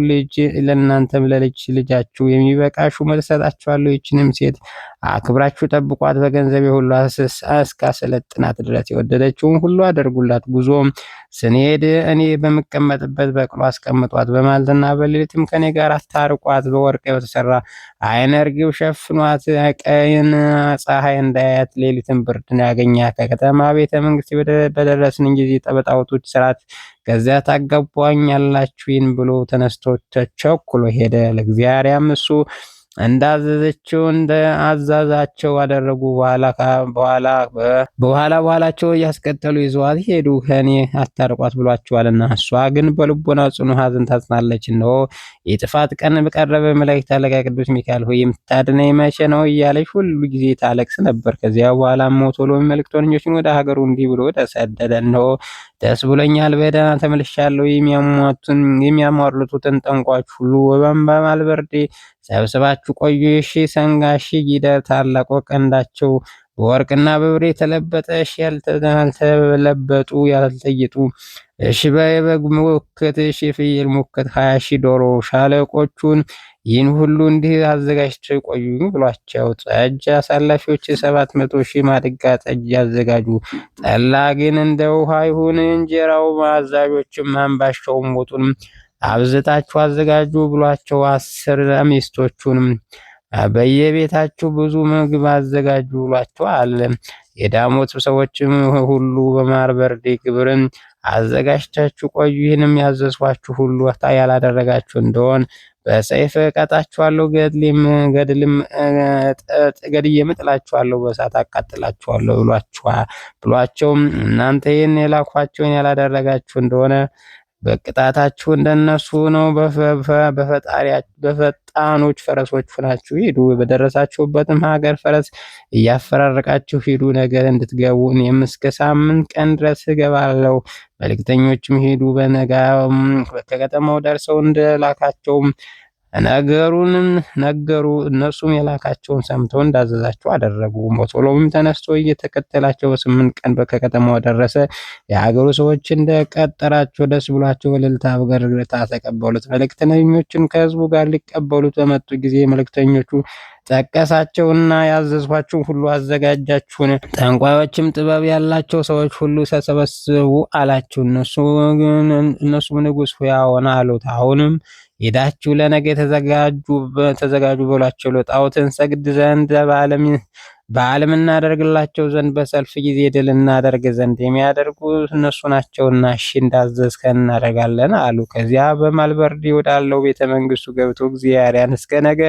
ልጅ ለእናንተም ለልጅ ልጃችሁ የሚበቃ ሹመት እሰጣችኋለሁ። ይችንም ሴት አክብራችሁ ጠብቋት፣ በገንዘቤ ሁሉ እስካሰለጥናት ድረስ የወደደችውን ሁሉ አደርጉላት። ጉዞም ስንሄድ እኔ በምቀመጥበት በቅሎ አስቀምጧት፣ በማለትና በሌሊትም ከኔ ጋር አታርቋት። በወርቅ በተሰራ ዓይነ ርግብ ሸፍኗት፣ ቀን ፀሐይ እንዳያት፣ ሌሊትም ብርድን ያገኛት። ከከተማ ቤተ መንግስት በደረስን ጊዜ በጣዖቶች ስርዓት ከዚያ ታገቧኛላችሁን ብሎ ተነስቶ ተቸኩሎ ሄደ። ለእግዚአብሔርም እሱ እንዳዘዘችው እንደ አዛዛቸው አደረጉ። በኋላ በኋላ በኋላቸው እያስቀጠሉ ይዘዋት ሄዱ። ከእኔ አታርቋት ብሏቸዋልና። እሷ ግን በልቦና ጽኑ ሐዘን ታጽናለች። እነሆ የጥፋት ቀን በቀረበ፣ መላእክት አለቃ ቅዱስ ሚካኤል ሆይ የምታድነኝ መቼ ነው እያለች ሁሉ ጊዜ ታለቅስ ነበር። ከዚያ በኋላ ሞቶሎ መልእክተኞችን ወደ ሀገሩ እንዲህ ብሎ ተሰደደ። እነሆ ደስ ብሎኛል፣ በደህና ተመልሻለሁ። የሚያሟርቱትን ጠንቋች ሁሉ በማልበርዴ ሰብስባችሁ ቆዩ። የሺ ሰንጋ ሺ ጊደር ታላቅ ቀንዳቸው በወርቅና በብር የተለበጠ ሺ ያልተለበጡ ያልተጌጡ ሺ በበግ ሙክት ሺ ፍየል ሙክት 20,000 ዶሮ ሻለቆቹን ይህን ሁሉ እንዲህ አዘጋጅተው ቆዩኝ ብሏቸው፣ ጠጅ አሳላፊዎች 700,000 ማድጋ ጠጅ ያዘጋጁ፣ ጠላ ግን እንደ ውሃ ይሁን። እንጀራው አዛዦችም አምባሻውም ወጡንም አብዝታችሁ አዘጋጁ ብሏቸው፣ 10 ሚስቶቹንም በየቤታችሁ ብዙ ምግብ አዘጋጁ ብሏቸዋል። የዳሞት ሰዎችም ሁሉ በማርበርዴ ግብርን አዘጋጅታችሁ ቆዩ። ይህንም ያዘዝኋችሁ ሁሉ ያላደረጋችሁ እንደሆን በሰይፍ እቀጣችኋለሁ፣ ገድልም ገድልም ገድዬም እጥላችኋለሁ፣ በእሳት አቃጥላችኋለሁ ብሏቸው እናንተ ይህን የላኳቸውን ያላደረጋችሁ እንደሆነ በቅጣታችሁ እንደነሱ ነው። በፈጣኖች ፈረሶች ሆናችሁ ሂዱ። በደረሳችሁበትም ሀገር ፈረስ እያፈራረቃችሁ ሂዱ፣ ነገር እንድትገቡ እኔም እስከ ሳምንት ቀን ድረስ እገባለሁ። መልእክተኞችም ሄዱ። በነጋውም ከከተማው ደርሰው እንደላካቸውም ነገሩንም ነገሩ። እነሱም የላካቸውን ሰምተው እንዳዘዛቸው አደረጉ። ሞቶሎምም ተነስቶ እየተከተላቸው በ8 ቀን ከከተማው ደረሰ። የሀገሩ ሰዎች እንደቀጠራቸው ደስ ብሏቸው እልልታ በግርግርታ ተቀበሉት። መልእክተኞችን ከህዝቡ ጋር ሊቀበሉት በመጡ ጊዜ መልእክተኞቹ ጠቀሳቸውና ያዘዝኋችሁን ሁሉ አዘጋጃችሁን? ጠንቋዮችም ጥበብ ያላቸው ሰዎች ሁሉ ተሰበስቡ አላቸው። እነሱም ንጉሥ ሕያው አሉት። አሁንም ሄዳችሁ ለነገ ተዘጋጁ በሏቸው። ለጣዖት እንሰግድ ዘንድ በዓለም እናደርግላቸው ዘንድ በሰልፍ ጊዜ ድል እናደርግ ዘንድ የሚያደርጉ እነሱ ናቸውና እሺ እንዳዘዝከን እናደርጋለን አሉ። ከዚያ በማልበርዲ ወዳለው ቤተ መንግስቱ ገብቶ እግዚአብሔርን እስከ ነገ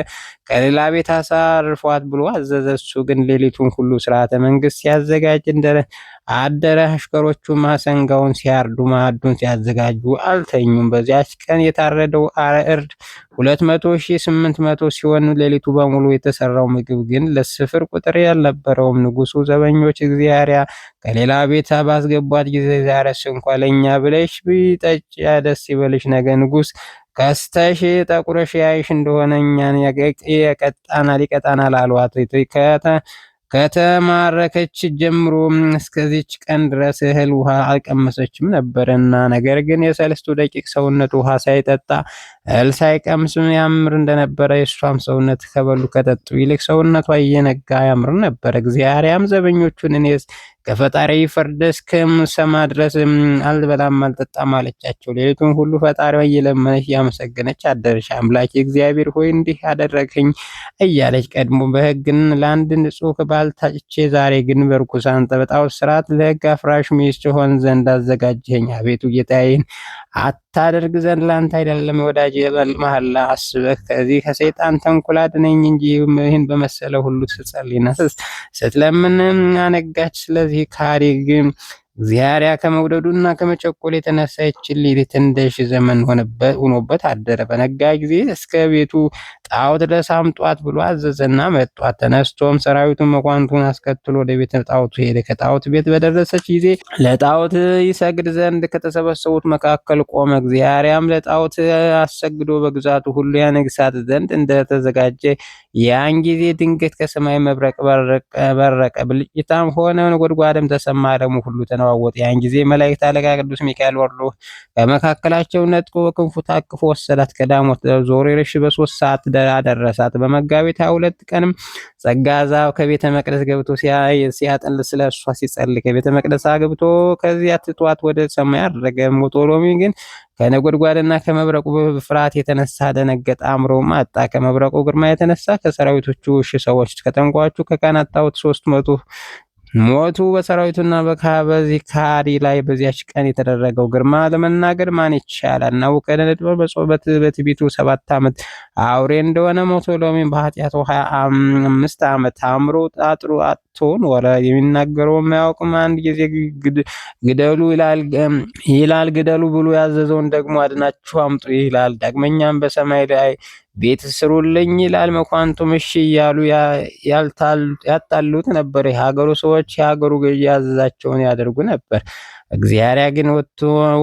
ከሌላ ቤት አሳርፏት ብሎ አዘዘ። እሱ ግን ሌሊቱን ሁሉ ስርዓተ መንግስት ሲያዘጋጅ አደረ። አሽከሮቹ ማሰንጋውን ሲያርዱ ማዕዱን ሲያዘጋጁ አልተኙም። በዚያች ቀን የታረደው እርድ 200,800 ሲሆን ሌሊቱ በሙሉ የተሰራው ምግብ ግን ለስፍር ቁጥር ያልነበረውም። ንጉሱ ዘበኞች እግዚአብሔር ከሌላ ቤት ባስገቧት ጊዜ ዛሬስ እንኳ ለእኛ ብለሽ ብጠጪ ደስ ይበልሽ፣ ነገ ንጉስ ከስተሽ ጠቁረሽ ያይሽ እንደሆነ እኛን ይቀጣናል ይቀጣናል አሏት። ከተማረከች ጀምሮ እስከዚች ቀን ድረስ እህል ውሃ አልቀመሰችም ነበርና። ነገር ግን የሰለስቱ ደቂቅ ሰውነት ውሃ ሳይጠጣ እህል ሳይቀምስ ያምር እንደነበረ የእሷም ሰውነት ከበሉ ከጠጡ ይልቅ ሰውነቷ እየነጋ ያምር ነበር። እግዚአብሔርም ዘበኞቹን እኔስ ከፈጣሪ ፍርድ እስክሰማ ድረስ አልበላም አልጠጣም አለቻቸው። ሌሊቱን ሁሉ ፈጣሪዋ እየለመነች እያመሰገነች አደረች። አምላኬ እግዚአብሔር ሆይ እንዲህ አደረግኸኝ እያለች ቀድሞ በሕግን ለአንድ ንጹሕ ባል ታጭቼ ዛሬ ግን በርኩሳን በጣዖት ሥርዓት ለሕግ አፍራሽ ሚስት ሆን ዘንድ አዘጋጀኸኝ። አቤቱ ጌታዬን አታደርግ ዘንድ ለአንተ አይደለም ወዳጅ መሐላ አስበህ ከዚህ ከሰይጣን ተንኮል አድነኝ እንጂ ይህን በመሰለ ሁሉ ስትጸልይና ስትለምን አነጋች። ስለዚህ ካሪ ግን እግዚአብሔር ከመውደዱና ከመቸኮል የተነሳ ይችን ሌሊት እንደ ሺህ ዘመን ሆኖበት አደረ። በነጋ ጊዜ እስከ ቤቱ ጣዖት ድረስ አምጧት ብሎ አዘዘና መጧት። ተነስቶም ሰራዊቱን መኳንንቱን አስከትሎ ወደ ቤተ ጣዖቱ ሄደ። ከጣዖት ቤት በደረሰች ጊዜ ለጣዖት ይሰግድ ዘንድ ከተሰበሰቡት መካከል ቆመ። እግዚአብሔርም ለጣዖት አሰግዶ በግዛቱ ሁሉ ያነግሳት ዘንድ እንደተዘጋጀ ያን ጊዜ ድንገት ከሰማይ መብረቅ በረቀ፣ ብልጭታም ሆነ፣ ነጎድጓድም ተሰማ። ዓለሙ ሁሉ ተናወጠ። ተነዋወጠ። ያን ጊዜ መላእክት አለቃ ቅዱስ ሚካኤል ወርዶ ከመካከላቸው ነጥቆ በክንፉ ታቅፎ ወሰዳት። ከዳሞት ዞሬርሽ በ3 ሰዓት አደረሳት። በመጋቢት 22 ቀንም ጸጋ ዛብ ከቤተ መቅደስ ገብቶ ሲያጥን ስለ እሷ ሲጸልይ ከቤተ መቅደስ አግብቶ ከዚያ ትቷት ወደ ሰማይ አረገ። ሞቶሎሚ ግን ከነጎድጓድና ከመብረቁ ፍርሃት የተነሳ ደነገጠ፣ አእምሮውም አጣ። ከመብረቁ ግርማ የተነሳ ከሰራዊቶቹ 1,000 ሰዎች ከጠንቋዮቹ ከካህናት ጣዖት 300 ሞቱ። በሰራዊቱና በዚህ ካሪ ላይ በዚያች ቀን የተደረገው ግርማ ለመናገር ማን ይቻላል? ናቡከደነፆር በትዕቢቱ 7 ዓመት አውሬ እንደሆነ ሞቶሎሚ በኃጢአቱ 25 ዓመት አእምሮ ጣጥሮ አጥቶ ኖረ። የሚናገረውም አያውቅም። አንድ ጊዜ ግደሉ ይላል፣ ግደሉ ብሎ ያዘዘውን ደግሞ አድናችሁ አምጡ ይላል። ዳግመኛም በሰማይ ላይ ቤት ስሩልኝ ይላል። መኳንንቱም እሺ እያሉ ያጣሉት ነበር። የሀገሩ ሰዎች የሀገሩ ገዢ ያዘዛቸውን ያደርጉ ነበር። እግዚአብሔር ግን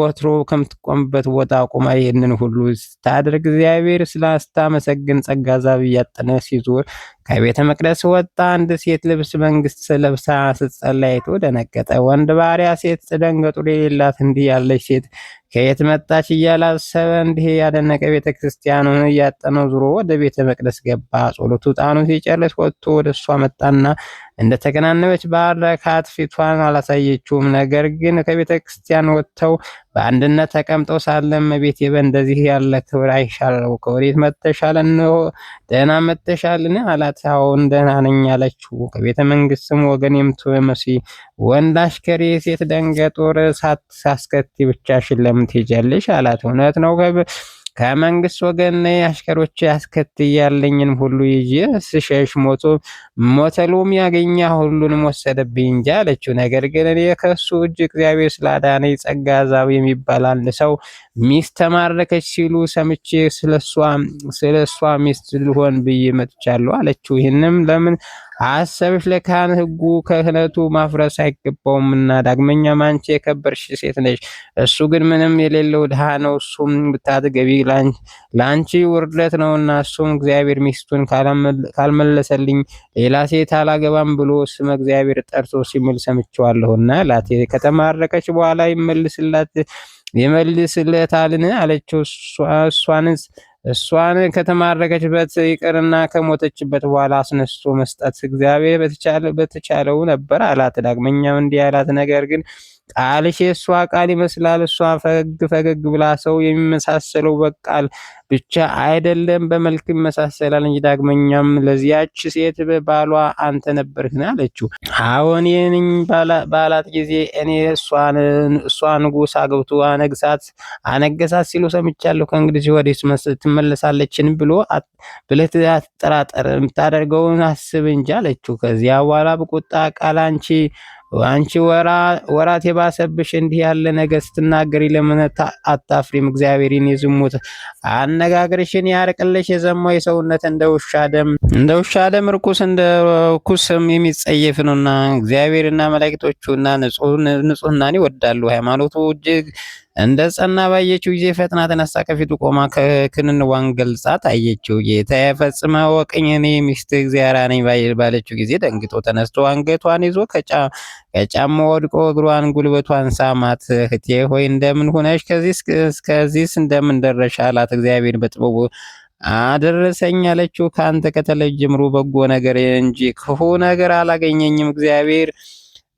ወትሮ ከምትቆምበት ቦታ ቆማ ይህንን ሁሉ ስታደርግ እግዚአብሔር ስላስታመሰግን ጸጋ ዛብ እያጠነ ሲዞር ከቤተ መቅደስ ወጣ። አንድ ሴት ልብስ መንግስት ለብሳ ስትጸልይ አይቶ ደነገጠ። ወንድ ባሪያ ሴት ደንገጡር የሌላት እንዲህ ያለች ሴት ከየት መጣች እያለ አሰበ። እንዲህ ያደነቀ ቤተ ክርስቲያኑን እያጠነው ዙሮ ወደ ቤተ መቅደስ ገባ። ጸሎቱ ዕጣኑን ሲጨርስ ወጥቶ ወደ እሷ መጣና እንደተከናነበች ባረካት። ፊቷን አላሳየችውም። ነገር ግን ከቤተ ክርስቲያን ወጥተው በአንድነት ተቀምጠው ሳለ እመቤቴ በእንደዚህ ያለ ክብር አይሻለሁ፣ ከወዴት መጥተሻል? እነሆ ደህና መጥተሻልን? አላት። አዎን ደህና ነኝ አለችው። ከቤተ መንግስትም ወገን የምትመስይ ወንድ አሽከሬ ሴት ደንገጡር ሳታስከቲ ብቻሽን ለምን ትሄጃለሽ? አላት። እውነት ነው ከመንግስት ወገን አሽከሮች ያስከትያለኝን ሁሉ ይዤ ስሸሽ ሞቶ ሞተሎም ያገኛ ሁሉንም ወሰደብኝ እንጂ አለችው። ነገር ግን እኔ ከእሱ እጅ እግዚአብሔር ስላዳነኝ ጸጋ ዛብ የሚባል አንድ ሰው ሚስት ተማረከች ሲሉ ሰምቼ ስለ እሷ ሚስት ልሆን ብዬ መጥቻለሁ አለችው። ይህንም ለምን አሰብሽ? ለካህን ሕጉ ክህነቱ ማፍረስ አይገባውምና። ዳግመኛም አንቺ የከበርሽ ሴት ነሽ፣ እሱ ግን ምንም የሌለው ድሃ ነው። እሱም ብታገቢ ለአንቺ ውርደት ነውና፣ እሱም እግዚአብሔር ሚስቱን ካልመለሰልኝ ሌላ ሴት አላገባም ብሎ ስመ እግዚአብሔር ጠርቶ ሲምል ሰምቼዋለሁና አላት። ከተማረከች በኋላ ይመልስለታልን? አለችው። እሷንስ እሷን ከተማረከችበት ይቅርና ከሞተችበት በኋላ አስነስቶ መስጠት እግዚአብሔር በተቻለው ነበር አላት። ዳግመኛም እንዲህ አላት፣ ነገር ግን ቃልሽ የእሷ ቃል ይመስላል። እሷ ፈገግ ፈገግ ብላ ሰው የሚመሳሰለው በቃል ብቻ አይደለም በመልክ ይመሳሰላል እንጂ። ዳግመኛም ለዚያች ሴት ባሏ አንተ ነበርህን? አለችው። አዎን እኔ ነኝ ባላት ጊዜ እኔ እሷ ንጉሥ አግብቶ አነገሳት ሲሉ ሰምቻለሁ። ከእንግዲህ ወዲህ ትመለሳለችን ብሎ ብለህ አትጠራጠር፣ የምታደርገውን አስብ እንጂ አለችው። ከዚያ በኋላ በቁጣ ቃል አንቺ ወራት የባሰብሽ እንዲህ ያለ ነገር ስትናገሪ ለምን አታፍሪም? እግዚአብሔርን የዝሙት አነጋገርሽን ያርቅልሽ። የዘማው የሰውነት እንደ ውሻ ደም እንደ ውሻ ደም ርኩስ እንደ ርኩስም የሚጸየፍ ነውና እግዚአብሔርና መላእክቶቹና ንጹህናን ይወዳሉ። ሃይማኖቱ እጅግ እንደ ጸና ባየችው ጊዜ ፈጥና ተነሳ፣ ከፊቱ ቆማ ክንንዋን ገልጻ ታየችው። ጌታ ፈጽመ ወቅኝ፣ እኔ ሚስት እግዚአብሔር ነኝ ባለችው ጊዜ ደንግጦ ተነስቶ አንገቷን ይዞ ከጫማ ወድቆ እግሯን ጉልበቷን ሳማት። እህቴ ሆይ እንደምን ሆነሽ እስከዚህስ እንደምን ደረሽ አላት። እግዚአብሔር በጥበቡ አደረሰኝ አለችው። ከአንተ ከተለይ ጀምሮ በጎ ነገር እንጂ ክፉ ነገር አላገኘኝም። እግዚአብሔር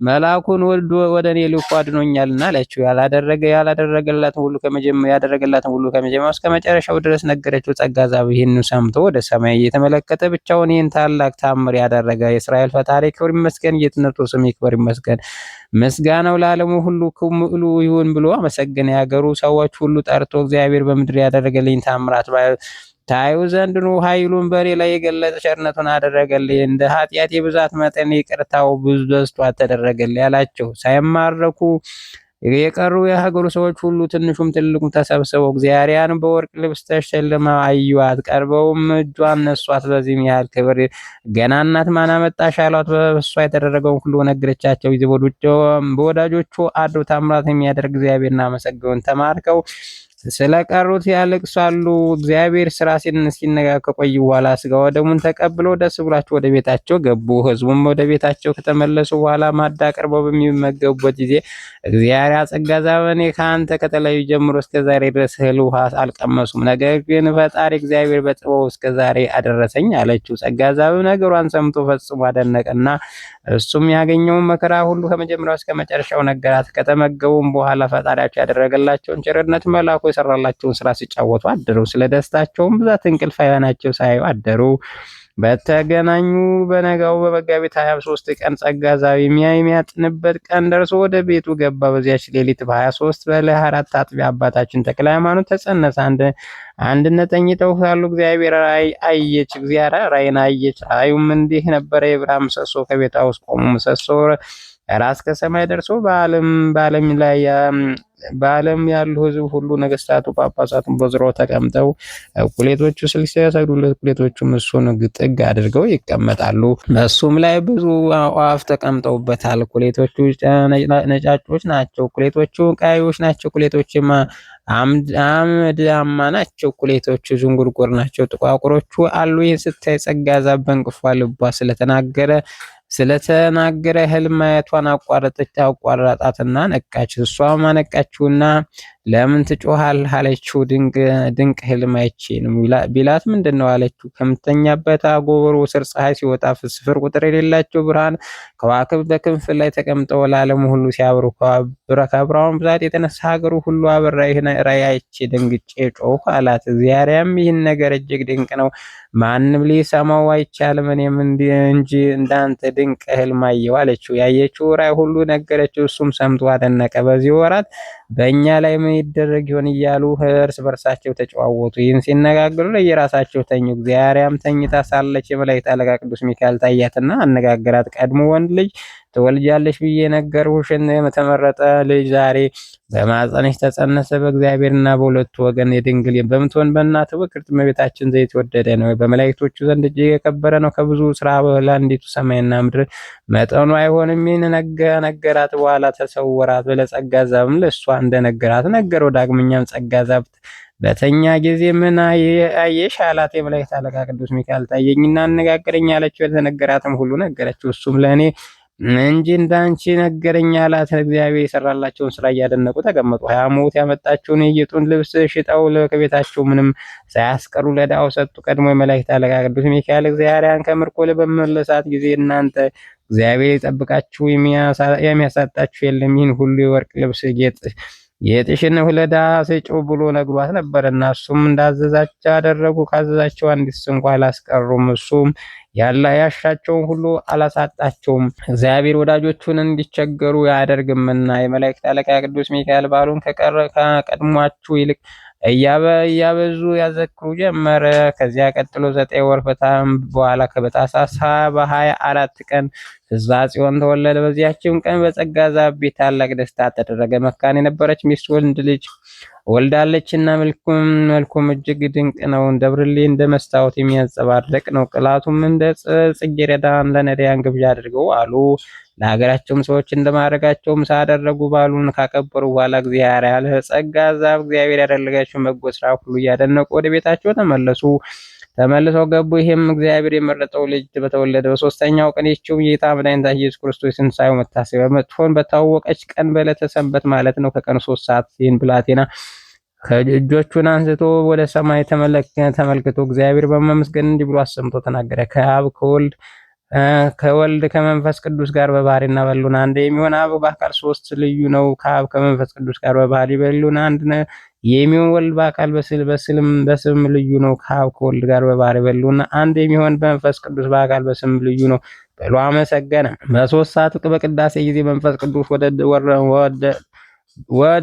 መልአኩን ወልዶ ወደ እኔ ልኮ አድኖኛልና አለችው። ያላደረገላትን ሁሉ ከመጀመሪያው ያደረገላትን ሁሉ ከመጀመሪያው እስከ መጨረሻው ድረስ ነገረችው። ጸጋ ዛብ ይህን ሰምቶ ወደ ሰማይ እየተመለከተ ብቻውን ይህን ታላቅ ታምር ያደረገ የእስራኤል ፈጣሪ ክብር ይመስገን፣ ጌትነቱ ስም ይክበር ይመስገን፣ ምስጋናው ለዓለሙ ሁሉ ምሉ ይሁን ብሎ አመሰገነ። የሀገሩ ሰዎች ሁሉ ጠርቶ እግዚአብሔር በምድር ያደረገልኝ ታምራት ታዩ ዘንድ ኑ። ኃይሉን በእኔ ላይ የገለጸ ቸርነቱን አደረገልኝ፣ እንደ ኃጢአቴ ብዛት መጠን ይቅርታው ብዙ በዝቶ ተደረገልኝ አላቸው። ሳይማረኩ የቀሩ የሀገሩ ሰዎች ሁሉ ትንሹም ትልቁም ተሰብስበው እግዚአብሔርን በወርቅ ልብስ ተሸልማ አዩአት። ቀርበውም እጇን ነሷት። በዚህም ያህል ክብር ገና እናት ማን አመጣሽ አሏት። በእሷ የተደረገውን ሁሉ ነገረቻቸው። በወዳጆቹ አድሮ ታምራት የሚያደርግ እግዚአብሔርን አመሰገኑን። ተማርከው ስለቀሩት ያለቅሳሉ። እግዚአብሔር ስራ ሲነጋ ከቆዩ በኋላ ስጋ ወደሙን ተቀብለው ደስ ብሏቸው ወደ ቤታቸው ገቡ። ህዝቡም ወደ ቤታቸው ከተመለሱ በኋላ ማዕድ አቅርበው በሚመገቡበት ጊዜ እግዚአብሔር አጸጋ ዛበኔ ከአንተ ከተለዩ ጀምሮ እስከ ዛሬ ድረስ እህል ውሃ አልቀመሱም። ነገር ግን ፈጣሪ እግዚአብሔር በጥበቡ እስከ ዛሬ አደረሰኝ አለችው። ጸጋ ዛብ ነገሯን ሰምቶ ፈጽሞ አደነቀና እሱም ያገኘውን መከራ ሁሉ ከመጀመሪያው እስከ መጨረሻው ነገራት። ከተመገቡም በኋላ ፈጣሪያቸው ያደረገላቸውን ቸርነት መልአኩ የሰራላቸውን ስራ ሲጫወቱ አደሩ። ስለ ደስታቸውም ብዛት እንቅልፍ አይናቸው ሳያዩ አደሩ። በተገናኙ በነጋው በመጋቢት 23 ቀን ጸጋ ዛብ የሚያጥንበት ቀን ደርሶ ወደ ቤቱ ገባ። በዚያች ሌሊት በ23 በ24 አጥቢያ አባታችን ተክለ ሃይማኖት ተጸነሰ። አንድነት ተኝተው ሳሉ እግዚአብሔር ራእይ አየች። እግዚአብሔር ራእይን አየች። ራእዩም እንዲህ ነበረ። የብርሃን ምሰሶ ከቤቷ ውስጥ ቆሞ ምሰሶ ራስ ከሰማይ ደርሶ በዓለም ላይ በዓለም ያሉ ሕዝብ ሁሉ ነገስታቱ፣ ጳጳሳቱን በዙሪያው ተቀምጠው እኩሌቶቹ ሲሰግዱለት፣ እኩሌቶቹም እሱን ጥግ አድርገው ይቀመጣሉ። በእሱም ላይ ብዙ አዕዋፍ ተቀምጠውበታል። እኩሌቶቹ ነጫጮች ናቸው፣ እኩሌቶቹ ቀያዮች ናቸው፣ እኩሌቶችም አምዳማ ናቸው፣ እኩሌቶቹ ዝንጉርጉር ናቸው፣ ጥቋቁሮቹ አሉ። ይህን ስታይ ጸጋ ዛብ በእንቅልፏ ልቧ ስለተናገረ ህልም ማየቷን አቋረጠች። አቋረጣትና ነቃች። እሷም አነቃችውና ለምን ትጮኻለህ አለችው። ድንቅ ህልም አይቼ ነው ቢላት ምንድን ነው አለችው። ከምተኛበት አጎበሩ ስር ፀሐይ ሲወጣ ስፍር ቁጥር የሌላቸው ብርሃን ከዋክብት በክንፍ ላይ ተቀምጠው ለዓለሙ ሁሉ ሲያበሩ ከብርሃኑ ብዛት የተነሳ ሀገሩ ሁሉ አበራ። ይህን ራእይ አይቼ ደንግጬ ጮኽሁ አላት። እግዚአብሔርም ይህን ነገር እጅግ ድንቅ ነው፣ ማንም ሊሰማው አይቻልም፣ እኔም እንጂ እንዳንተ ድንቅ ህልም አየሁ አለችው። ያየችው ራእይ ሁሉ ነገረችው። እሱም ሰምቶ አደነቀ። በዚህ ወራት በእኛ ላይ ምን ይደረግ ይሆን እያሉ እርስ በርሳቸው ተጨዋወቱ። ይህን ሲነጋገሩ ለየራሳቸው ተኙ። እግዚአብሔርም ተኝታ ሳለች የመላእክት አለቃ ቅዱስ ሚካኤል ታያትና አነጋገራት። ቀድሞ ወንድ ልጅ ትወልጃለሽ ብዬ ነገርሁሽን የተመረጠ ልጅ ዛሬ በማኅፀንሽ ተጸነሰ። በእግዚአብሔርና በሁለቱ ወገን የድንግል በምትሆን በእናትህ በክብርት እመቤታችን ዘይት የተወደደ ነው። በመላእክቶቹ ዘንድ እጅግ የከበረ ነው። ከብዙ ስራ ለአንዲቱ ሰማይና ምድር መጠኑ አይሆንም። ይህን ነገራት። በኋላ ተሰወራት። ለጸጋ ዛብም ለእሷ እንደነገራት ነገረው። ዳግመኛም ጸጋ ዛብ በተኛ ጊዜ ምን አየሽ አላት። የመላእክት አለቃ ቅዱስ ሚካኤል ታየኝና አነጋገረኝ አለችው። የተነገራትም ሁሉ ነገረችው። እሱም ለእኔ እንጂ እንዳንቺ ነገረኝ አላት። እግዚአብሔር የሰራላቸውን ስራ እያደነቁ ተቀመጡ። ሐሞት ያመጣቸውን የጌጡን ልብስ ሽጠው ከቤታቸው ምንም ሳያስቀሩ ለድሃው ሰጡ። ቀድሞ የመላእክት አለቃ ቅዱስ ሚካኤል እግዚአብሔርን ከምርኮ በመለሳት ጊዜ እናንተ እግዚአብሔር ይጠብቃችሁ፣ የሚያሳጣችሁ የለም። ይህን ሁሉ የወርቅ ልብስ ጌጥ ጌጥሽን ለድሃ ስጪው ብሎ ነግሯት ነበርና እሱም እንዳዘዛቸው አደረጉ። ካዘዛቸው አንዲት እንኳ አላስቀሩም። እሱም ያላ ያሻቸውን ሁሉ አላሳጣቸውም። እግዚአብሔር ወዳጆቹን እንዲቸገሩ አያደርግምና። የመላእክት አለቃ ቅዱስ ሚካኤል በዓሉን ከቀድሟችሁ ይልቅ እያበዙ ያዘክሩ ጀመረ። ከዚያ ቀጥሎ 9 ወር በታም በኋላ ከበታኅሳስ በ24 ቀን ፍስሐ ጽዮን ተወለደ። በዚያችም ቀን በጸጋ ዛብ ቤት ታላቅ ደስታ ተደረገ። መካን የነበረች ሚስት ወንድ ልጅ ወልዳለችና መልኩም እጅግ ድንቅ ነው። እንደ ብርሌ እንደ መስታወት የሚያንጸባርቅ ነው። ቅላቱም እንደ ጽጌረዳ ለነዳያን ግብዣ አድርገው አሉ። ለሀገራቸውም ሰዎች እንደማድረጋቸው ምሳ አደረጉ። በዓሉን ካከበሩ በኋላ እግዚአብሔር ያለ ጸጋ ዛብ እግዚአብሔር ያደረጋቸውን በጎ ስራ ሁሉ እያደነቁ ወደ ቤታቸው ተመለሱ። ተመልሰው ገቡ። ይህም እግዚአብሔር የመረጠው ልጅ በተወለደ በሶስተኛው ቀን ይህችውም ጌታ መድኃኒታችን ኢየሱስ ክርስቶስ ትንሣኤው መታሰቢያ መጥፎን በታወቀች ቀን በዕለተ ሰንበት ማለት ነው ከቀኑ 3 ሰዓት ይህን ብላቴና ከእጆቹን አንስቶ ወደ ሰማይ ተመልክቶ እግዚአብሔር በማመስገን እንዲህ ብሎ አሰምቶ ተናገረ። ከአብ ከወልድ ከመንፈስ ቅዱስ ጋር በባህሪና በሕልውና አንድ የሚሆን አብ በአካል ሶስት ልዩ ነው። ከአብ ከመንፈስ ቅዱስ ጋር በባህሪ በሕልውና አንድ የሚሆን ወልድ በአካል በስም ልዩ ነው። ከአብ ከወልድ ጋር በባህሪ በሕልውና አንድ የሚሆን መንፈስ ቅዱስ በአካል በስም ልዩ ነው ብሎ አመሰገነ። በ3 ሰዓት በቅዳሴ ጊዜ መንፈስ ቅዱስ ወደ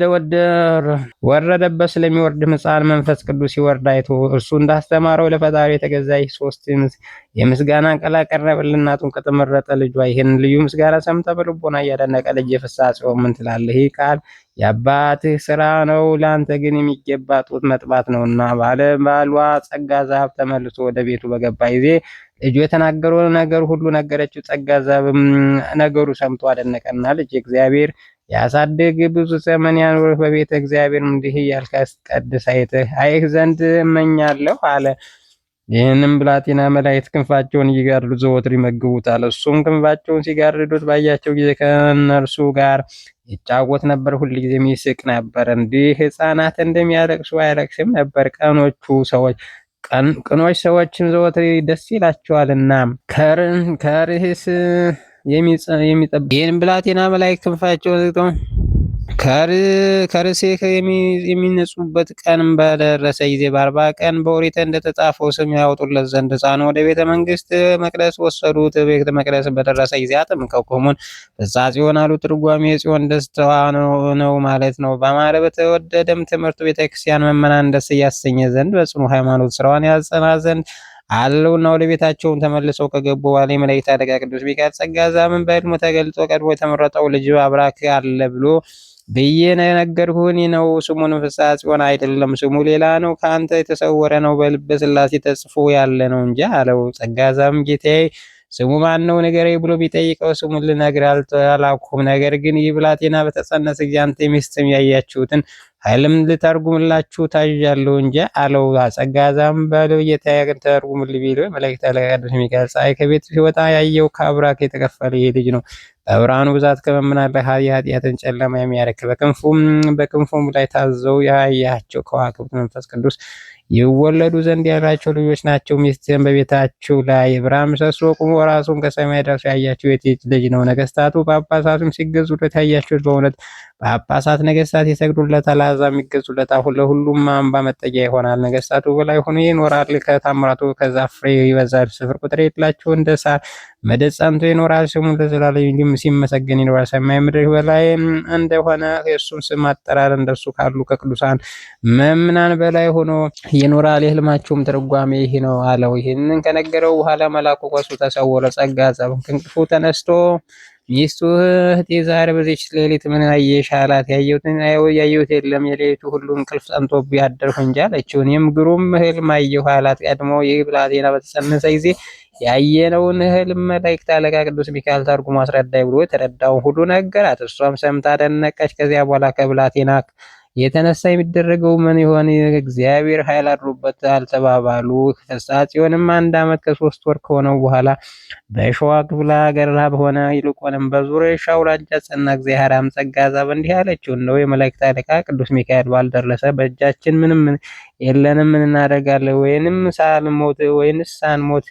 ወደ ወረደበት ስለሚወርድ ሕፃን መንፈስ ቅዱስ ሲወርድ አይቶ እርሱ እንዳስተማረው ለፈጣሪ የተገዛ ይህ ሶስት የምስጋና ቃል አቀረበለት። እናቱን ከተመረጠ ልጇ ይህን ልዩ ምስጋና ሰምታ በልቦና እያደነቀ ልጅ ፍስሐ ጽዮን ምን ትላለህ? ይህ ቃል የአባትህ ስራ ነው፣ ለአንተ ግን የሚገባ ጡት መጥባት ነውና። ባለ ባሏ ጸጋ ዛብ ተመልሶ ወደ ቤቱ በገባ ጊዜ ልጁ የተናገረው ነገር ሁሉ ነገረችው። ጸጋ ዛብም ነገሩ ሰምቶ አደነቀና ልጅ እግዚአብሔር ያሳድግ፣ ብዙ ዘመን ያኑርህ። በቤተ እግዚአብሔር እንዲህ እያልክ አስቀድስ አይህ ዘንድ እመኛለሁ አለ። ይህንም ብላቴና መላእክት ክንፋቸውን እየጋረዱ ዘወትር ይመግቡታል። እሱም ክንፋቸውን ሲጋርዱት ባያቸው ጊዜ ከእነርሱ ጋር ይጫወት ነበር፣ ሁልጊዜም ይስቅ ነበር። እንዲህ ሕፃናት እንደሚያለቅሱ አያለቅስም ነበር። ቀኖቹ ሰዎች ቅኖች ሰዎችም ዘወትር ደስ ይላቸዋልና ከርህስ የሚጠብቅ ይህን ብላቴና መላእክት ክንፋቸውን ከርሴህ የሚነጹበት ቀን በደረሰ ጊዜ በ40 ቀን በኦሪት እንደተጻፈው ስም ያወጡለት ዘንድ ሕፃኑ ወደ ቤተ መንግስት መቅደስ ወሰዱት። ቤተ መቅደስ በደረሰ ጊዜ አጥምቀው ቆሙን ፍስሐ ጽዮን አሉ። ትርጓሜ የጽዮን ደስታዋ ነው ማለት ነው። በአማረ በተወደደም ትምህርቱ ቤተክርስቲያን ምእመናን ደስ እያሰኘ ዘንድ በጽኑ ሃይማኖት ስራዋን ያጸና ዘንድ አለውና ወደ ቤታቸውን ተመልሰው ከገቡ በኋላ የመላእክት አለቃ ቅዱስ ሚካኤል ጸጋ ዛምን በሕልሙ ተገልጦ ቀድሞ የተመረጠው ልጅ አብራክ አለ ብሎ ብዬ የነገርሁህን ነው። ስሙን ፍስሐ ጽዮን አይደለም፣ ስሙ ሌላ ነው፣ ከአንተ የተሰወረ ነው፣ በልበ ሥላሴ ተጽፎ ያለ ነው እንጂ አለው። ጸጋ ዛም ጌታዬ ስሙ ማን ነው ንገረኝ ብሎ ቢጠይቀው ስሙን ልነግርህ አላልኩም፣ ነገር ግን ይህ ብላቴና በተጸነሰ ጊዜ አንተ ሚስትም ያያችሁትን ኃይልም ልተርጉምላችሁ ታዣለሁ እንጂ አለው። ጸጋ ዛም በለው ጌታዬ ግን ተርጉምልኝ ቢለው የመላእክት አለቃ ቅዱስ ሚካኤል ፀሐይ ከቤት ሲወጣ ያየው ከአብራክ የተከፈለ ይህ ልጅ ነው። በብርሃኑ ብዛት ከመምናለ የኃጢአትን ጨለማ የሚያረክ በክንፉም ላይ ታዘው ያያቸው ከዋክብት መንፈስ ቅዱስ ይወለዱ ዘንድ ያላቸው ልጆች ናቸው። ሚስትህን በቤታችሁ ላይ የብርሃን ምሰሶ ቆሞ ራሱን ከሰማይ ደርሶ ያያቸው የቴጅ ልጅ ነው። ነገስታቱ ጳጳሳቱም ሲገዙለት ያያችሁት በእውነት ጳጳሳት ነገስታት ይሰግዱለታል፣ አሕዛብም ይገዙለታል። ለሁሉም አምባ መጠጊያ ይሆናል። ነገስታቱ በላይ ሆኖ ይኖራል። ከታምራቱ ከዛፍ ፍሬ ይበዛል። ስፍር ቁጥር የሌላቸው እንደ ሳር መደድ ጸንቶ ይኖራል። ስሙ ለዘላለም ሲመሰገን ይኖራል። ሰማይ ምድር በላይ እንደሆነ የእሱም ስም አጠራር እንደሱ ካሉ ከቅዱሳን መምናን በላይ ሆኖ ይኖራል። የህልማቸውም ትርጓሜ ይህ ነው አለው። ይህንን ከነገረው በኋላ መልአኩ ከእሱ ተሰወረ። ጸጋ ጸብ ከእንቅልፉ ተነስቶ ሚስቱ እህቴ ዛሬ በዚች ሌሊት ምን አየሽ? አላት። ያየሁት የለም የሌሊቱ ሁሉ እንቅልፍ ጸንቶብኝ አደርኩ እንጂ አለችው። እኔም ግሩም ህልም አየሁ አላት። ቀድሞ ይህ ብላቴና በተጸነሰ ጊዜ ያየነውን ህልም መላእክት አለቃ ቅዱስ ሚካኤል ተርጉሞ አስረዳኝ ብሎ የተረዳውን ሁሉ ነገራት። እሷም ሰምታ ደነቀች። ከዚያ በኋላ ከብላቴና የተነሳ የሚደረገው ምን ይሆን? እግዚአብሔር ኃይል አድሮበታል ተባባሉ። ፍስሐ ጽዮንም 1 ዓመት ከ3 ወር ከሆነው በኋላ በሸዋ ክፍለ ሀገር ረሃብ ሆነ። ይልቁንም በዙሪያው አውራጃ ጸና። እግዚአብሔር ጸጋ ዛብ እንዲህ አለችው፣ እነሆ የመላእክት አለቃ ቅዱስ ሚካኤል ባልደረሰ በእጃችን ምንም የለንም። ምን እናደርጋለን? ወይንም ሳንሞት ወይንስ ሳንሞት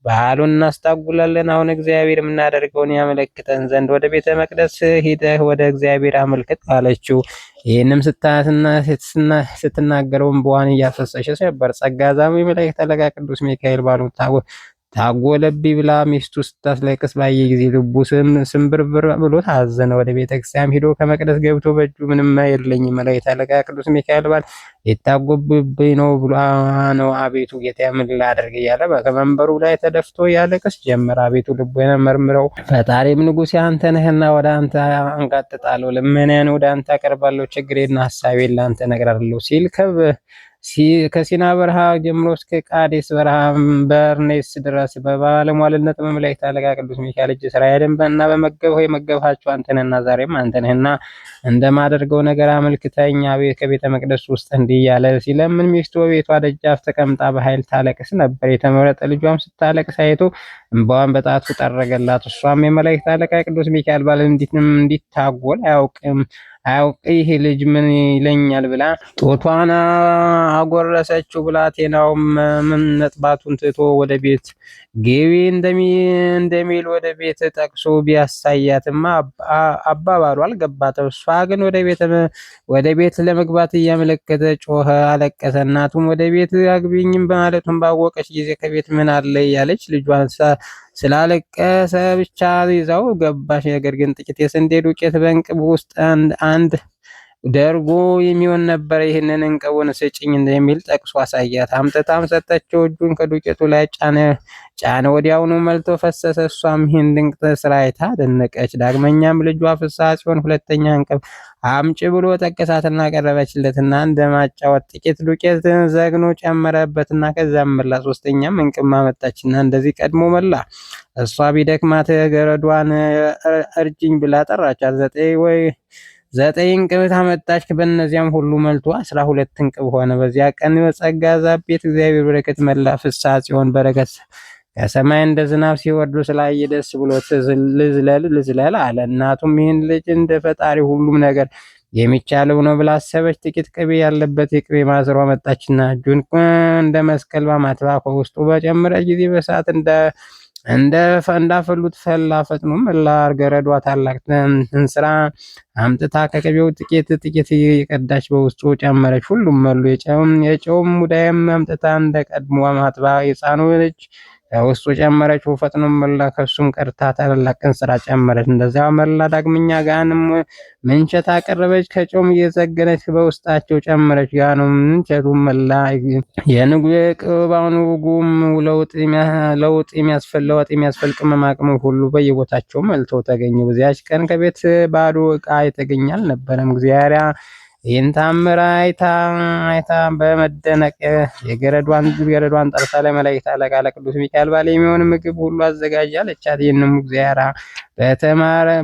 በዓሉን እናስታጉላለን። አሁን እግዚአብሔር የምናደርገውን ያመለክተን ዘንድ ወደ ቤተ መቅደስ ሂደህ ወደ እግዚአብሔር አመልክት አለችው። ይህንም ስትናገረው እንባዋን እያፈሰሰች ነበር። ጸጋ ዛሙ የመላእክት አለቃ ቅዱስ ሚካኤል ባሉ ታጎለቢ ብላ ሚስቱ ስታስለቅስ ባየ ጊዜ ልቡ ስንብርብር ብሎ ታዘነ። ወደ ቤተ ክርስቲያን ሂዶ ከመቅደስ ገብቶ በእጁ ምንም የለኝም መላእክት አለቃ ቅዱስ ሚካኤል ባል የታጎብብኝ ነው ብሎ ነው። አቤቱ ጌታ ምን ላደርግ እያለ ከመንበሩ ላይ ተደፍቶ ያለቅስ ጀመር። አቤቱ ልቡን መርምረው፣ ፈጣሪም ንጉሴ አንተ ነህና ወደ አንተ አንጋጥጣለሁ፣ ልመናን ወደ አንተ አቀርባለሁ፣ ችግሬና ሀሳቤን ለአንተ እነግራለሁ ሲል ከሲና በረሃ ጀምሮ እስከ ቃዴስ በረሃ በርኔስ ድረስ በባለሟልነት በመላእክት አለቃ ቅዱስ ሚካኤል እጅ እስራኤልን እና በመገብኸው የመገብሃቸው አንተ ነህና ዛሬም አንተ ነህና እንደማደርገው ነገር አመልክተኝ። አቤት ከቤተ መቅደስ ውስጥ እንዲህ እያለ ሲለምን ሚስቱ በቤቷ ደጃፍ ተቀምጣ በኃይል ታለቅስ ነበር። የተመረጠ ልጇም ስታለቅስ አይቶ እንባዋን በጣቱ ጠረገላት። እሷም የመላእክት አለቃ ቅዱስ ሚካኤል ባል እንዲታጎል አያውቅም አያውቅ ይህ ልጅ ምን ይለኛል ብላ ጦቷን አጎረሰችው። ብላቴናውም መጥባቱን ትቶ ወደ ቤት ግቢ እንደሚል ወደ ቤት ጠቅሶ ቢያሳያትማ አባባሉ አልገባትም። እሷ ግን ወደ ቤት ለመግባት እያመለከተ ጮኸ፣ አለቀሰ። እናቱም ወደ ቤት አግቢኝም በማለቱን ባወቀች ጊዜ ከቤት ምን አለ እያለች ልጇን ስላለቀሰ ብቻ ይዛው ገባች። ነገር ግን ጥቂት የስንዴ ዱቄት በእንቅብ ውስጥ አንድ ደርጎ የሚሆን ነበረ። ይህንን እንቅቡን ስጭኝ የሚል ጠቅሶ አሳያት። አምጥታም ሰጠችው። እጁን ከዱቄቱ ላይ ጫነ ጫነ፣ ወዲያውኑ መልቶ ፈሰሰ። እሷም ይህን ድንቅ ስራ አይታ አደነቀች። ዳግመኛም ልጇ ፍስሐ ጽዮን ሁለተኛ እንቅብ አምጪ ብሎ ጠቀሳትና ቀረበችለትና እንደማጫወት ጥቂት ዱቄት ዘግኖ ጨመረበትና ከዚያም መላ። ሶስተኛም እንቅብ አመጣችና እንደዚህ ቀድሞ መላ። እሷ ቢደክማት ገረዷን እርጅኝ ብላ ጠራቻት። 9 እንቅብ ታመጣች። በእነዚያም ሁሉ መልቶ 12 እንቅብ ሆነ። በዚያ ቀን በጸጋ ዛብ ቤት እግዚአብሔር በረከት መላ። ፍስሐ ጽዮን በረከት ከሰማይ እንደ ዝናብ ሲወርዱ ስላየ ደስ ብሎት ልዝለል ልዝለል አለ። እናቱም ይህን ልጅ እንደ ፈጣሪ ሁሉም ነገር የሚቻለው ነው ብላ አሰበች። ጥቂት ቅቤ ያለበት የቅቤ ማሰሮ አመጣችና እጁን እንደ መስቀል በማትባ ከውስጡ በጨመረች ጊዜ በሰዓት እንዳፈሉት ፈላ። ፈጥኖ መላ። ገረዷ ታላቅ እንስራ አምጥታ ከቅቤው ጥቂት ጥቂት የቀዳች በውስጡ ጨመረች። ሁሉም መሉ። የጨውም ሙዳይም አምጥታ እንደ ቀድሞ ማትባ የሕፃኑ ልጅ ከውስጡ ጨመረች። ፈጥኖ መላ። ከሱም ቀርታ ታላቅ እንስራ ጨመረች። እንደዚያ መላ። ዳግመኛ ጋንም ምንቸት አቀረበች። ከጨውም እየዘገነች በውስጣቸው ጨመረች። ጋኑም ምንቸቱ መላ። የቅባኑ ጉም ለውጥ የሚያስፈለወጥ የሚያስፈል ቅመማ ቅመም ሁሉ በየቦታቸው መልተው ተገኙ። በዚያች ቀን ከቤት ባዶ ዕቃ የተገኘ አልነበረም። እግዚአብሔር ይህን ታምር አይታ አይታ በመደነቅ የገረዷን ጠርታ ለመላእክት አለቃ ለቅዱስ ሚካኤል ባል የሚሆን ምግብ ሁሉ አዘጋጅ አለቻት። ይህንም እግዚአብሔር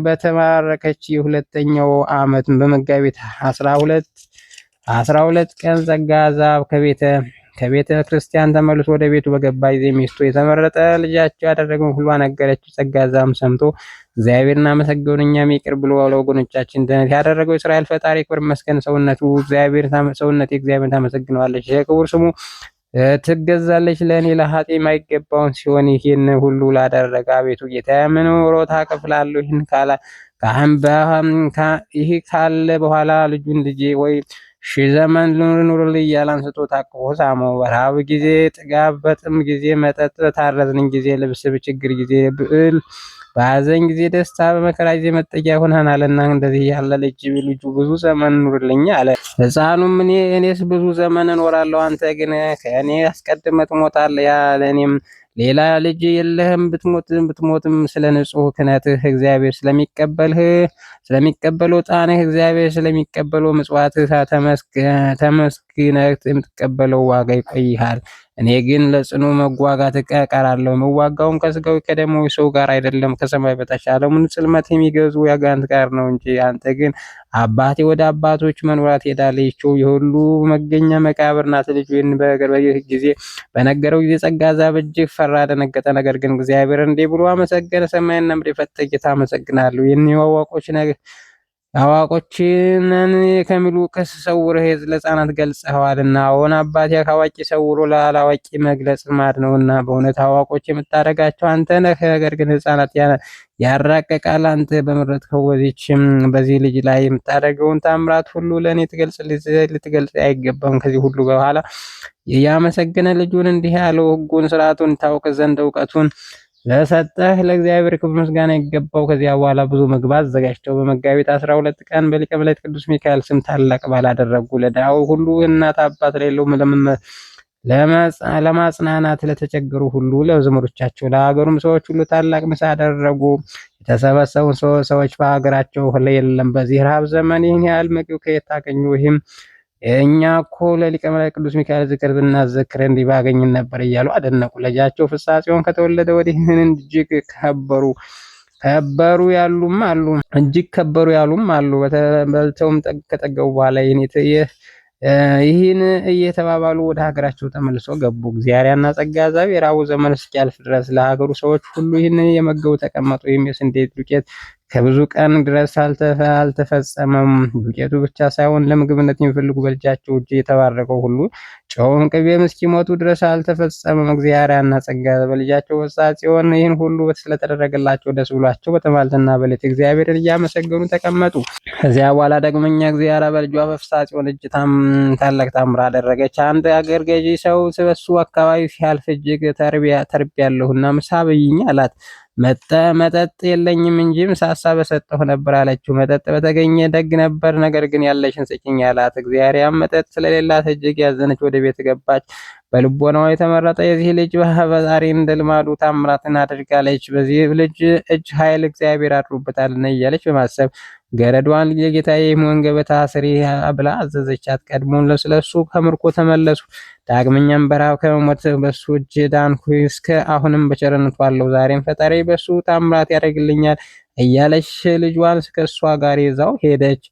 በተማረከች የሁለተኛው ዓመት በመጋቢት 12 ቀን ጸጋ ዛብ ከቤተ ክርስቲያን ተመልሶ ወደ ቤቱ በገባ ጊዜ ሚስቱ የተመረጠ ልጃቸው ያደረገውን ሁሉ ነገረችው። ጸጋ ዛብም ሰምቶ እግዚአብሔርን አመሰገኑ። እኛም ይቅር ብሎ ለወገኖቻችን ድነት ያደረገው እስራኤል ፈጣሪ ክብር ይመስገን። ሰውነቱ እግዚአብሔር ሰውነቴ እግዚአብሔርን ታመሰግነዋለች፣ የክቡር ስሙ ትገዛለች። ለእኔ ለኃጥእ የማይገባውን ሲሆን ይህን ሁሉ ላደረገ አቤቱ ጌታ ምን ወሮታ እከፍላለሁ? ይህን ካለ ይህ ካለ በኋላ ልጁን ልጄ ወይ ሺህ ዘመን ኑርልኝ እያለ አንስቶ ታቅፎ ሳመው። በረሃብ ጊዜ ጥጋብ፣ በጥም ጊዜ መጠጥ፣ በታረዝን ጊዜ ልብስ፣ በችግር ጊዜ ብዕል፣ በሐዘን ጊዜ ደስታ፣ በመከራ ጊዜ መጠጊያ ሆነናልና እንደዚህ ያለ ልጅ ልጁ ብዙ ዘመን ኑርልኝ አለ። ሕፃኑም እኔስ ብዙ ዘመን እኖራለሁ፣ አንተ ግን ከእኔ አስቀድመህ ትሞታለህ። ያለ እኔም ሌላ ልጅ የለህም። ብትሞትም ስለ ንጹሕ ክህነትህ እግዚአብሔር ስለሚቀበልህ ስለሚቀበለው ዕጣንህ እግዚአብሔር ስለሚቀበለው ምጽዋትህ ተመስግነህ የምትቀበለው ዋጋ ይቆይሃል። እኔ ግን ለጽኑ መዋጋት እቀራለሁ። የምዋጋውም ከሥጋዊ ከደማዊ ሰው ጋር አይደለም፣ ከሰማይ በታች ዓለሙን ጽልመት የሚገዙ ያጋንንት ጋር ነው እንጂ። አንተ ግን አባቴ ወደ አባቶች መኖሪያ ትሄዳለህ። ይህችው የሁሉ መገኛ መቃብር ናት። ልጁ ይህን ጊዜ በነገረው ጊዜ ጸጋ ዛብ እጅግ ፈራ፣ ደነገጠ። ነገር ግን እግዚአብሔር እንዲህ ብሎ አመሰገነ። ሰማይና ምድር የፈጠረ ጌታ አመሰግናለሁ። ይህን አዋቆችንን ከሚሉ ከሰውርህ ለሕፃናት ገልጸኸዋልና። አዎን አባቴ ከአዋቂ ሰውሮ ላላዋቂ መግለጽ ልማድ ነውና፣ በእውነት አዋቆች የምታደርጋቸው አንተ ነህ። ነገር ግን ሕፃናት ያራቀቃል። አንተ በመረጥከው በዚህ ልጅ ላይ የምታደርገውን ታምራት ሁሉ ለእኔ ልትገልጽ አይገባም። ከዚህ ሁሉ በኋላ ያመሰገነ ልጁን እንዲህ ያለው ሕጉን ስርዓቱን ታውቅ ዘንድ እውቀቱን ለሰጠህ ለእግዚአብሔር ክብር ምስጋና ይገባው። ከዚያ በኋላ ብዙ ምግብ አዘጋጅተው በመጋቢት 12 ቀን በሊቀ መላእክት ቅዱስ ሚካኤል ስም ታላቅ በዓል አደረጉ። ለድሃው ሁሉ እናት አባት ለሌለው ለማጽናናት ለተቸገሩ ሁሉ ለዘመዶቻቸው ለሀገሩም ሰዎች ሁሉ ታላቅ ምሳ አደረጉ። የተሰበሰቡ ሰዎች በሀገራቸው የለም፣ በዚህ ረሃብ ዘመን ይህን ያህል ምግብ ከየት ታገኙ? ይህም እኛ እኮ ለሊቀ መላእክት ቅዱስ ሚካኤል ዝክር ብናዘክር እንዲህ ባገኝን ነበር እያሉ አደነቁ። ልጃቸው ፍስሐ ጽዮን ከተወለደ ወዲህ እጅግ ከበሩ ከበሩ ያሉም አሉ፣ እጅግ ከበሩ ያሉም አሉ። በልተውም ከጠገቡ በኋላ ይህን እየተባባሉ ወደ ሀገራቸው ተመልሶ ገቡ። እግዚአብሔርና ጸጋ ዛብ የራቡ ዘመን እስኪያልፍ ድረስ ለሀገሩ ሰዎች ሁሉ ይህን የመገቡ ተቀመጡ። ይህም የስንዴ ዱቄት ከብዙ ቀን ድረስ አልተፈጸመም። ዱቄቱ ብቻ ሳይሆን ለምግብነት የሚፈልጉ በልጃቸው እጅ የተባረከው ሁሉ ጨውም ቅቤም እስኪሞቱ ድረስ አልተፈጸመም። እግዚአብሔርና ጸጋ በልጃቸው ፍስሐ ጽዮን ይህን ሁሉ ስለተደረገላቸው ደስ ብሏቸው በመዓልትና በሌሊት እግዚአብሔርን እያመሰገኑ ተቀመጡ። ከዚያ በኋላ ደግመኛ እግዚአብሔር በልጇ በፍስሐ ጽዮን እጅ ታላቅ ታምር አደረገች። አንድ አገር ገዢ ሰው በሱ አካባቢ ሲያልፍ እጅግ ተርቤያለሁና ምሳ ብይኝ አላት። መጠጥ የለኝም እንጂ ምሳሳ በሰጠሁ ነበር አለችው። መጠጥ በተገኘ ደግ ነበር፣ ነገር ግን ያለሽን ስጭኝ አላት። እግዚአብሔርም መጠጥ ስለሌላት እጅግ ያዘነች፣ ወደ ቤት ገባች። በልቦናው የተመረጠ የዚህ ልጅ ፈጣሪ እንደ ልማዱ ታምራትን አድርጋለች። በዚህ ልጅ እጅ ኃይል እግዚአብሔር አድሮበታልና እያለች በማሰብ ገረዷን የጌታዬ የሚሆን ገበታ ስሪ ብላ አዘዘቻት። ቀድሞ ስለሱ ከምርኮ ተመለሱ። ዳግመኛም በረሃብ ከመሞት በሱ እጅ ዳንኩ፣ እስከ አሁንም በቸርነቱ አለው። ዛሬም ፈጣሪ በሱ ታምራት ያደርግልኛል እያለች ልጇን ከእሷ ጋር ይዛው ሄደች።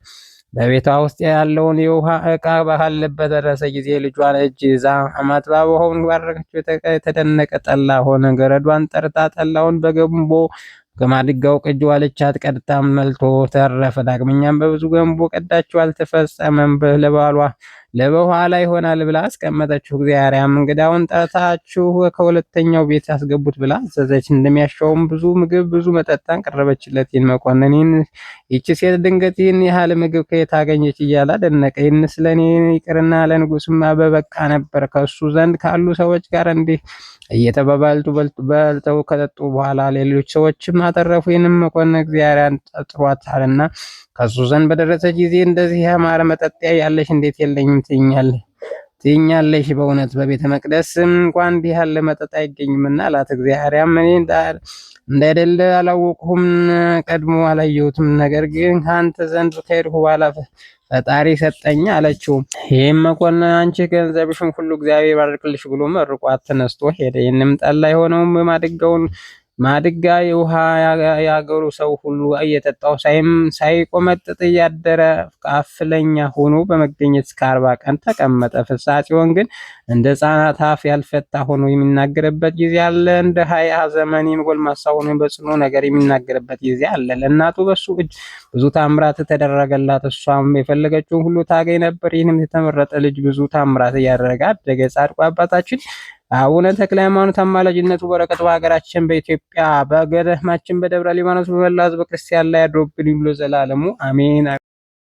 በቤቷ ውስጥ ያለውን የውሃ ዕቃ ባለበት ደረሰ ጊዜ ልጇን እጅ ይዛ አማትባ ውሃውን ባረከችው። የተደነቀ ጠላ ሆነ። ገረዷን ጠርታ ጠላውን በገንቦ ከማድጋው ቅጅ ዋለቻት። ቀድታም መልቶ ተረፈ። ዳግመኛም በብዙ ገንቦ ቀዳችው፣ አልተፈጸመም። ለባሏ ለበኋላ ይሆናል ብላ አስቀመጠችው። እግዚአብሔርም እንግዳውን ጠርታችሁ ከሁለተኛው ቤት አስገቡት ብላ አዘዘች። እንደሚያሻውም ብዙ ምግብ ብዙ መጠጣን ቀረበችለት። ይህን መኮንን ይህች ሴት ድንገት ይህን ያህል ምግብ ከየት አገኘች እያለ አደነቀ። ይህን ስለኔ ይቅርና ለንጉስማ በበቃ ነበር። ከእሱ ዘንድ ካሉ ሰዎች ጋር እንዲህ እየተባባልቱ በልተው ከጠጡ በኋላ ሌሎች ሰዎችም አተረፉ። ይህንም መኮንን እግዚአብሔር ጥሯታልና ከእሱ ዘንድ በደረሰ ጊዜ እንደዚህ ያማረ መጠጥያ ያለሽ እንዴት የለኝም ትይኛለሽ? በእውነት በቤተ መቅደስ እንኳን እንዲህ ያለ መጠጥ አይገኝምና አላት። እግዚአብሔርም እኔ እንዳይደለ አላወቅሁም፣ ቀድሞ አላየሁትም። ነገር ግን ከአንተ ዘንድ ከሄድሁ በኋላ ፈጣሪ ሰጠኝ አለችው። ይህም መኮንን አንቺ ገንዘብሽን ሁሉ እግዚአብሔር ባርክልሽ ብሎ መርቋት ተነስቶ ሄደ። ይህንም ጠላ የሆነውም ማድጋውን ማድጋ የውሃ ያገሩ ሰው ሁሉ እየጠጣው ሳይቆመጥጥ እያደረ ካፍለኛ ሆኖ በመገኘት እስከ 40 ቀን ተቀመጠ። ፍስሐ ጽዮን ግን እንደ ሕፃናት አፍ ያልፈታ ሆኖ የሚናገርበት ጊዜ አለ። እንደ 20 ዘመን ጎልማሳ ሆኖ በጽኑ ነገር የሚናገርበት ጊዜ አለ። ለእናቱ በሱ እጅ ብዙ ታምራት ተደረገላት። እሷም የፈለገችውን ሁሉ ታገኝ ነበር። ይህንም የተመረጠ ልጅ ብዙ ታምራት እያደረገ አደገ። ጻድቁ አባታችን አቡነ ተክለ ሃይማኖት አማላጅነቱ በረከቱ በሀገራችን በኢትዮጵያ በገዳማችን በደብረ ሊባኖስ በመላ ሕዝበ ክርስቲያን ላይ አድሮብን ይውሎ ዘላለሙ አሜን።